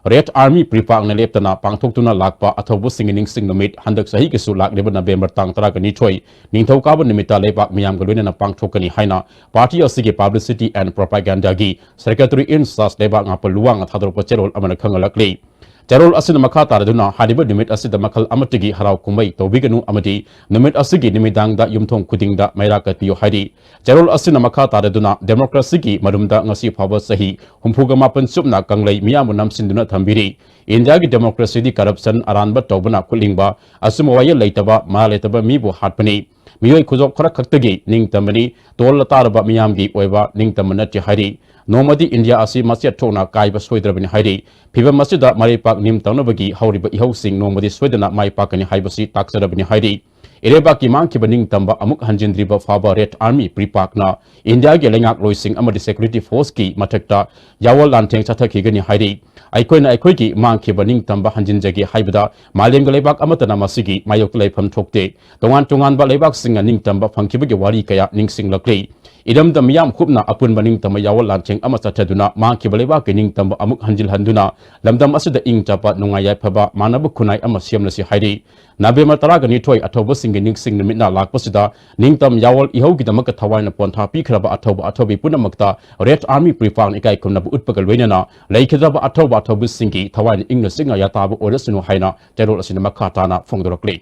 Red Army ꯄ꯭ꯔꯤꯄꯥꯛꯅ ꯂꯦꯞꯇꯅ ꯄꯥꯡꯊꯣꯛꯇꯨꯅ ꯂꯥꯛꯄ ꯑꯊꯧꯕꯁꯤꯡꯒꯤ ꯅꯤꯡꯁꯤꯡ ꯅꯨꯃꯤꯠ ꯍꯟꯗꯛ ꯆꯍꯤꯒꯤꯁꯨ ꯂꯥꯛꯂꯤꯕ ꯅꯕꯦꯝꯕꯔ ꯇꯥꯡ ꯇꯔꯥꯒ ꯅꯤꯊꯣꯏ ꯅꯤꯡꯊꯧꯀꯥꯕ ꯅꯨꯃꯤꯠꯇ ꯂꯩꯕꯥꯛ ꯃꯤꯌꯥꯝꯒ ꯂꯣꯏꯅꯅ ꯄꯥꯡꯊꯣꯛꯀꯅꯤ ꯍꯥꯏꯅ party ꯑꯁꯤꯒꯤ publicity and propaganda ꯒꯤ secretary in charge ꯂꯩꯕꯥꯛ ꯉꯥꯛꯄ ꯂꯨꯋꯥꯡꯅ ꯊꯥꯗꯣꯔꯛꯄ ꯆꯦꯔꯣꯜ ꯑꯃꯅ ꯈꯪꯍꯜꯂꯛꯂꯤ꯫ ꯆꯦꯔꯣꯜ ꯑꯁꯤꯅ ꯃꯈꯥ ꯇꯥꯔꯗꯨꯅ ꯍꯥꯏꯔꯤꯕ ꯅꯨꯃꯤꯠ ꯑꯁꯤꯗ ꯃꯈꯜ ꯑꯃꯠꯇꯒꯤ ꯍꯔꯥꯎ ꯀꯨꯝꯍꯩ ꯇꯧꯕꯤꯒꯅꯨ ꯑꯃꯗꯤ ꯅꯨꯃꯤꯠ ꯑꯁꯤꯒꯤ ꯅꯨꯃꯤꯗꯥꯡꯗ ꯌꯨꯝꯊꯣꯡ ꯈꯨꯗꯤꯡꯗ ꯃꯩꯔꯥ ꯀꯠꯄꯤꯌꯨ ꯍꯥꯏꯔꯤ꯫ ꯆꯦꯔꯣꯜ ꯑꯁꯤꯅ ꯃꯈꯥ ꯇꯥꯔꯗꯨꯅ democracy ꯒꯤ ꯃꯔꯨꯝꯗ ꯉꯁꯤ ꯐꯥꯎꯕ ꯆꯍꯤ ꯍꯨꯝꯐꯨꯒ ꯃꯥꯄꯟ ꯆꯨꯞꯅ ꯀꯪꯂꯩ ꯃꯤꯌꯥꯝꯕꯨ ꯅꯝꯁꯤꯟꯗꯨꯅ ꯊꯝꯕꯤꯔꯤ꯫ ꯏꯟꯗꯤꯌꯥꯒꯤ democracy ꯗꯤ corruption, ꯑꯔꯥꯟꯕ ꯇꯧꯕꯅ ꯈꯨꯠꯂꯤꯡꯕ, ꯑꯆꯨꯝꯕ ꯋꯥꯌꯦꯜ ꯂꯩꯇꯕ, ꯃꯔꯥꯜ ꯂꯩꯇꯕ ꯃꯤꯕꯨ ꯍꯥꯠꯄꯅꯤ꯫ ꯃꯤꯑꯣꯏ ꯈꯨꯗꯣꯞ ꯈꯔ ꯈꯛꯇꯒꯤ ꯅꯤꯡꯇꯝꯕꯅꯤ, ꯇꯣꯜꯂ ꯇꯥꯔꯕ ꯃꯤꯌꯥꯝꯒꯤ ꯑꯣꯏꯕ ꯅꯤꯡꯇꯝꯕ ꯅꯠꯇꯦ ꯍꯥꯏꯔꯤ꯫ ꯅꯣꯡꯃꯗꯤ ꯏꯟꯗꯤꯌꯥ ꯑꯁꯤ ꯃꯆꯦꯠ ꯊꯣꯛꯅ ꯀꯥꯏꯕ ꯁꯣꯏꯗ꯭ꯔꯕꯅꯤ ꯍꯥꯏꯔꯤ꯫ ꯐꯤꯕꯝ ꯑꯁꯤꯗ ꯃꯔꯩꯄꯥꯛ ꯅꯤꯡꯇꯝꯅꯕꯒꯤ ꯍꯧꯔꯤꯕ ꯏꯍꯧꯁꯤꯡ ꯅꯣꯡꯃꯗꯤ ꯁꯣꯏꯗꯅ ꯃꯥꯏ ꯄꯥꯛꯀꯅꯤ ꯍꯥꯏꯕꯁꯤ ꯇꯥꯛꯆꯔꯕꯅꯤ ꯍꯥꯏꯔꯤ꯫ ꯏꯔꯩꯕꯥꯛꯀꯤ ꯃꯥꯡꯈꯤꯕ ꯅꯤꯡꯇꯝꯕ ꯑꯃꯨꯛ ꯍꯟꯖꯤꯟꯗ꯭ꯔꯤꯕ ꯐꯥꯎꯕ Red Army ꯄ꯭ꯔꯤꯄꯥꯛꯅ ꯏꯟꯗꯤꯌꯥꯒꯤ ꯂꯩꯉꯥꯛꯂꯣꯏꯁꯤꯡ ꯑꯃꯗꯤ security force ꯀꯤ ꯃꯊꯛꯇ ꯌꯥꯑꯣꯜ ꯂꯥꯟꯊꯦꯡ ꯆꯠꯊꯈꯤꯒꯅꯤ ꯍꯥꯏꯔꯤ꯫ ꯑꯩꯈꯣꯏꯅ ꯑꯩꯈꯣꯏꯒꯤ ꯃꯥꯡꯈꯤꯕ ꯅꯤꯡꯇꯝꯕ ꯍꯟꯖꯤꯟꯖꯒꯦ ꯍꯥꯏꯕꯗ ꯃꯥꯂꯦꯝꯒꯤ ꯂꯩꯕꯥꯛ ꯑꯃꯠꯇꯅ ꯃꯁꯤꯒꯤ ꯃꯥꯌꯣꯛꯇ ꯂꯩꯐꯝ ꯊꯣꯛꯇꯦ꯫ ꯇꯣꯉꯥꯟ ꯇꯣꯉꯥꯟꯕ ꯂꯩꯕꯥꯛꯁꯤꯡꯅ ꯅꯤꯡꯇꯝꯕ ꯐꯪꯈꯤꯕꯒꯤ ꯋꯥꯔꯤ ꯀꯌꯥ ꯅꯤꯡꯁꯤꯡꯂꯛꯂꯤ꯫ ꯏꯔꯝꯗꯝ ꯃꯤꯌꯥꯝ ꯈꯨꯞꯅ ꯑꯄꯨꯟꯕ ꯅꯤꯡꯇꯝꯕ ꯌꯥꯑꯣꯜ ꯂꯥꯟꯊꯦꯡ ꯑꯃ ꯆꯠꯊꯗꯨꯅ ꯃꯥꯡꯈꯤꯕ ꯂꯩꯕꯥꯛꯀꯤ ꯅꯤꯡꯇꯝꯕ ꯑꯃꯨꯛ ꯍꯟꯖꯤꯜꯍꯟꯗꯨꯅ ꯂꯝꯗꯝ ꯑꯁꯤꯗ ꯏꯪ ꯇꯞꯄ, ꯅꯨꯡꯉꯥꯏ ꯌꯥꯏꯐꯕ, ꯃꯥꯟꯅꯕ ꯈꯨꯟꯅꯥꯏ ꯑꯃ ꯁꯦꯝꯂꯁꯤ ꯍꯥꯏꯔꯤ꯫ ꯅꯕꯦꯝꯕꯔ ꯇꯔꯥꯒ ꯅꯤꯊꯣꯏ ꯑꯊꯧꯕꯁꯤꯡꯒꯤ ꯅꯤꯡꯁꯤꯡ ꯅꯨꯃꯤꯠꯅ ꯂꯥꯛꯄꯁꯤꯗ ꯅꯤꯡꯇꯝ ꯌꯥꯑꯣꯜ ꯏꯍꯧꯒꯤꯗꯃꯛꯇ ꯊꯋꯥꯏꯅ ꯄꯣꯟꯊꯥ ꯄꯤꯈ꯭ꯔꯕ ꯑꯊꯧꯕ ꯑꯊꯧꯕꯤ ꯄꯨꯝꯅꯃꯛꯇ Red Army ꯄ꯭ꯔꯤꯄꯥꯛꯅ ꯏꯀꯥꯏ ꯈꯨꯝꯅꯕ ꯎꯠꯄꯒ ꯂꯣꯏꯅꯅ ꯂꯩꯈꯤꯗ꯭ꯔꯕ ꯑꯊꯧꯕ ꯑꯊꯧꯕꯤꯁꯤꯡꯒꯤ ꯊꯋꯥꯏꯅ ꯏꯪꯅ ꯆꯤꯛꯅ ꯌꯥꯇꯥꯕ ꯑꯣꯏꯔꯁꯅꯨ ꯍꯥꯏꯅ ꯆꯦꯔꯣꯜ ꯑꯁꯤꯅ ꯃꯈꯥ ꯇꯥꯅ ꯐꯣꯡꯗꯣꯔꯛꯂꯤ꯫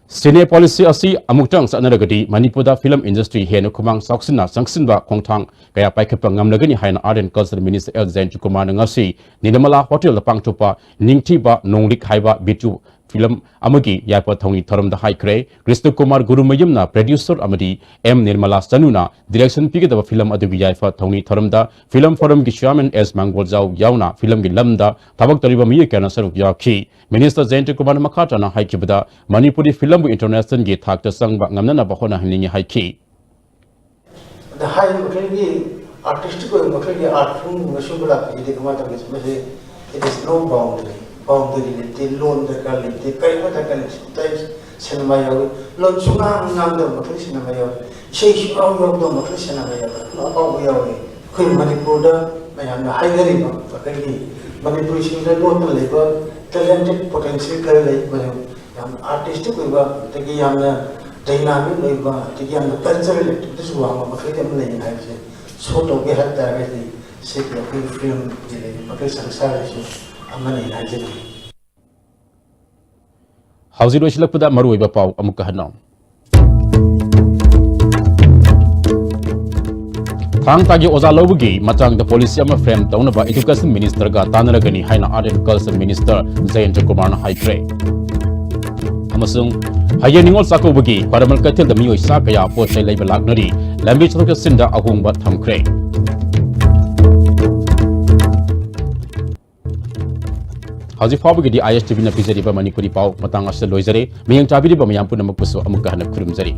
Cine policy ꯑꯁꯤ ꯑꯃꯨꯛꯇꯪ ꯆꯠꯅꯔꯒꯗꯤ ꯃꯅꯤꯄꯨꯔꯗ film industry ꯍꯦꯟꯅ ꯈꯨꯃꯥꯡ ꯆꯥꯎꯁꯤꯟꯅ ꯆꯪꯁꯤꯟꯕ ꯈꯣꯡꯊꯥꯡ ꯀꯌꯥ ꯄꯥꯏꯈꯠꯄ ꯉꯝꯂꯒꯅꯤ ꯍꯥꯏꯅ Art and Culture Minister L Jayanta ꯀꯨꯃꯥꯔꯅ ꯉꯁꯤ ꯅꯤꯔꯃꯂꯥ ꯍꯣꯇꯦꯜꯗ ꯄꯥꯡꯊꯣꯛꯄ ꯅꯤꯡꯊꯤꯕ ꯅꯣꯡꯂꯤꯛ ꯍꯥꯏꯕ video film ꯑꯃꯒꯤ ꯌꯥꯏꯐ ꯊꯧꯅꯤ ꯊꯧꯔꯝꯗ ꯍꯥꯏꯈ꯭ꯔꯦ꯫ ꯀ꯭ꯔꯤꯁꯅ ꯀꯨꯃꯥꯔ ꯒꯨꯔꯨꯃꯌꯨꯝꯅ producer ꯑꯃꯗꯤ ꯑꯦꯝ ꯅꯤꯔꯃꯂꯥ ꯆꯅꯨꯅ direction ꯄꯤꯒꯗꯕ film ꯑꯗꯨꯒꯤ ꯌꯥꯏꯐ ꯊꯧꯅꯤ ꯊꯧꯔꯝꯗ film forumꯒꯤ chairman ꯑꯦꯁ ꯃꯪꯒꯣꯜꯖꯥꯎ ꯌꯥꯎꯅ filmꯒꯤ ꯂꯝꯗ ꯊꯕꯛ ꯇꯧꯔꯤꯕ ꯃꯤꯑꯣꯏ ꯀꯌꯥꯅ ꯁꯔꯨꯛ ꯌꯥꯈꯤ꯫ Minister ꯖꯌꯟꯇ ꯀꯨꯃꯥꯔꯅ ꯃꯈꯥ ꯇꯥꯅ ꯍꯥꯏꯈꯤꯕꯗ, ꯃꯅꯤꯄꯨꯔꯤ filmꯕꯨ internationalꯒꯤ ꯊꯥꯛꯇ ꯆꯪꯕ ꯉꯝꯅꯅꯕ ꯍꯣꯠꯅꯍꯟꯅꯤꯡꯏ ꯍꯥꯏꯈꯤ꯫ ꯑꯗ ꯍꯥꯏꯔꯤꯕ ꯃꯈꯩꯒꯤ artistic ꯑꯣꯏꯕ ꯃꯈꯩꯒꯤ art form ꯁꯨꯝꯕ ꯂꯥꯛꯄꯁꯤꯗꯤ ꯀꯃꯥꯏꯅ ꯇꯧꯒꯦ? ꯃꯁꯤ it is no boundary, boundary ꯂꯩꯇꯦ, ꯂꯣꯟ ꯗꯔꯀꯥꯔ ꯂꯩꯇꯦ, ꯀꯔꯤꯒꯨꯝꯕ ꯗꯔꯀꯥꯔ ꯂꯩꯇꯦ꯫ Sometimes cinema ꯌꯥꯎꯏ, ꯂꯣꯟ ꯁꯨꯡꯉꯥꯡ ꯉꯥꯡꯗꯕ ꯃꯈꯩ cinema ꯌꯥꯎꯏ, ꯏꯁꯩ ꯁꯨꯡꯌꯥꯎ ꯌꯥꯎꯗꯕ ꯃꯈꯩ cinema ꯌꯥꯎꯏ, ꯑꯐꯥꯎꯕ ꯌꯥꯎꯏ꯫ ꯑꯩꯈꯣꯏ ꯃꯅꯤꯄꯨꯔꯗ ꯃꯌꯥꯝꯅ ꯍꯥꯏꯅꯔꯤꯕ ꯃꯈꯩꯒꯤ ꯃꯅꯤꯄꯨꯔꯤꯁꯤꯡꯗ ꯂꯣꯟꯅ ꯂꯩꯕ talented potential ꯈꯔ ꯂꯩ, ꯃꯗꯨ ꯌꯥꯝ artistic ꯑꯣꯏꯕ, ꯑꯗꯒꯤ ꯌꯥꯝꯅ dynamic ꯑꯣꯏꯕ, ꯑꯗꯒꯤ ꯌꯥꯝꯅ cultural activities ꯋꯥꯡꯕ ꯃꯈꯩ ꯑꯃ ꯂꯩ ꯍꯥꯏꯕꯁꯦ show ꯇꯧꯒꯦ ꯍꯥꯏꯕ ꯇꯥꯔꯒꯗꯤ ꯁꯤꯒꯤ ꯑꯩꯈꯣꯏꯒꯤ filmꯒꯤ ꯂꯩꯔꯤꯕ ꯃꯈꯩ ꯁꯪꯁꯥꯔꯗꯁꯨ ꯑꯃꯅꯤ ꯍꯥꯏꯖꯅꯤꯡꯏ꯫ ꯍꯧꯖꯤꯛ ꯂꯣꯏꯁꯤꯜꯂꯛꯄꯗ ꯃꯔꯨꯑꯣꯏꯕ ꯄꯥꯎ ꯑꯃꯨꯛꯀ ꯍꯟꯅ꯫ ꯊꯥꯡ ꯇꯥꯒꯤ ꯑꯣꯖꯥ ꯂꯧꯕꯒꯤ ꯃꯇꯥꯡꯗ policy ꯑꯃ frame ꯇꯧꯅꯕ Education Ministerꯒ ꯇꯥꯟꯅꯔꯒꯅꯤ ꯍꯥꯏꯅ Art and Culture Minister ꯖꯌꯟꯇ ꯀꯨꯃꯥꯔꯅ ꯍꯥꯏꯈ꯭ꯔꯦ꯫ ꯑꯃꯁꯨꯡ ꯍꯌꯦꯡ ꯅꯤꯉꯣꯜ ꯆꯥꯛꯀꯧꯕꯒꯤ ꯈ꯭ꯋꯥꯏꯔꯝꯕꯟ ꯀꯩꯊꯦꯜꯗ ꯃꯤꯑꯣꯏ ꯆꯥ ꯀꯌꯥ ꯄꯣꯠ ꯆꯩ ꯂꯩꯕ ꯂꯥꯛꯅꯔꯤ, ꯂꯝꯕꯤ ꯆꯠꯊꯣꯛ ꯆꯠꯁꯤꯟꯗ ꯑꯍꯣꯡꯕ ꯊꯝꯈ꯭ꯔꯦ꯫ ꯍꯧꯖꯤꯛ ꯐꯥꯎꯕꯒꯤꯗꯤ ISTVꯅ ꯄꯤꯖꯔꯤꯕ ꯃꯅꯤꯄꯨꯔꯤ ꯄꯥꯎ ꯃꯇꯥꯡ ꯑꯁꯤꯗ ꯂꯣꯏꯖꯔꯦ꯫ ꯃꯤꯠꯌꯦꯡ ꯇꯥꯕꯤꯔꯤꯕ ꯃꯌꯥꯝ ꯄꯨꯝꯅꯃꯛꯄꯨꯁꯨ ꯑꯃꯨꯛꯀ ꯍꯟꯅ ꯈꯨꯔꯨꯝꯖꯔꯤ꯫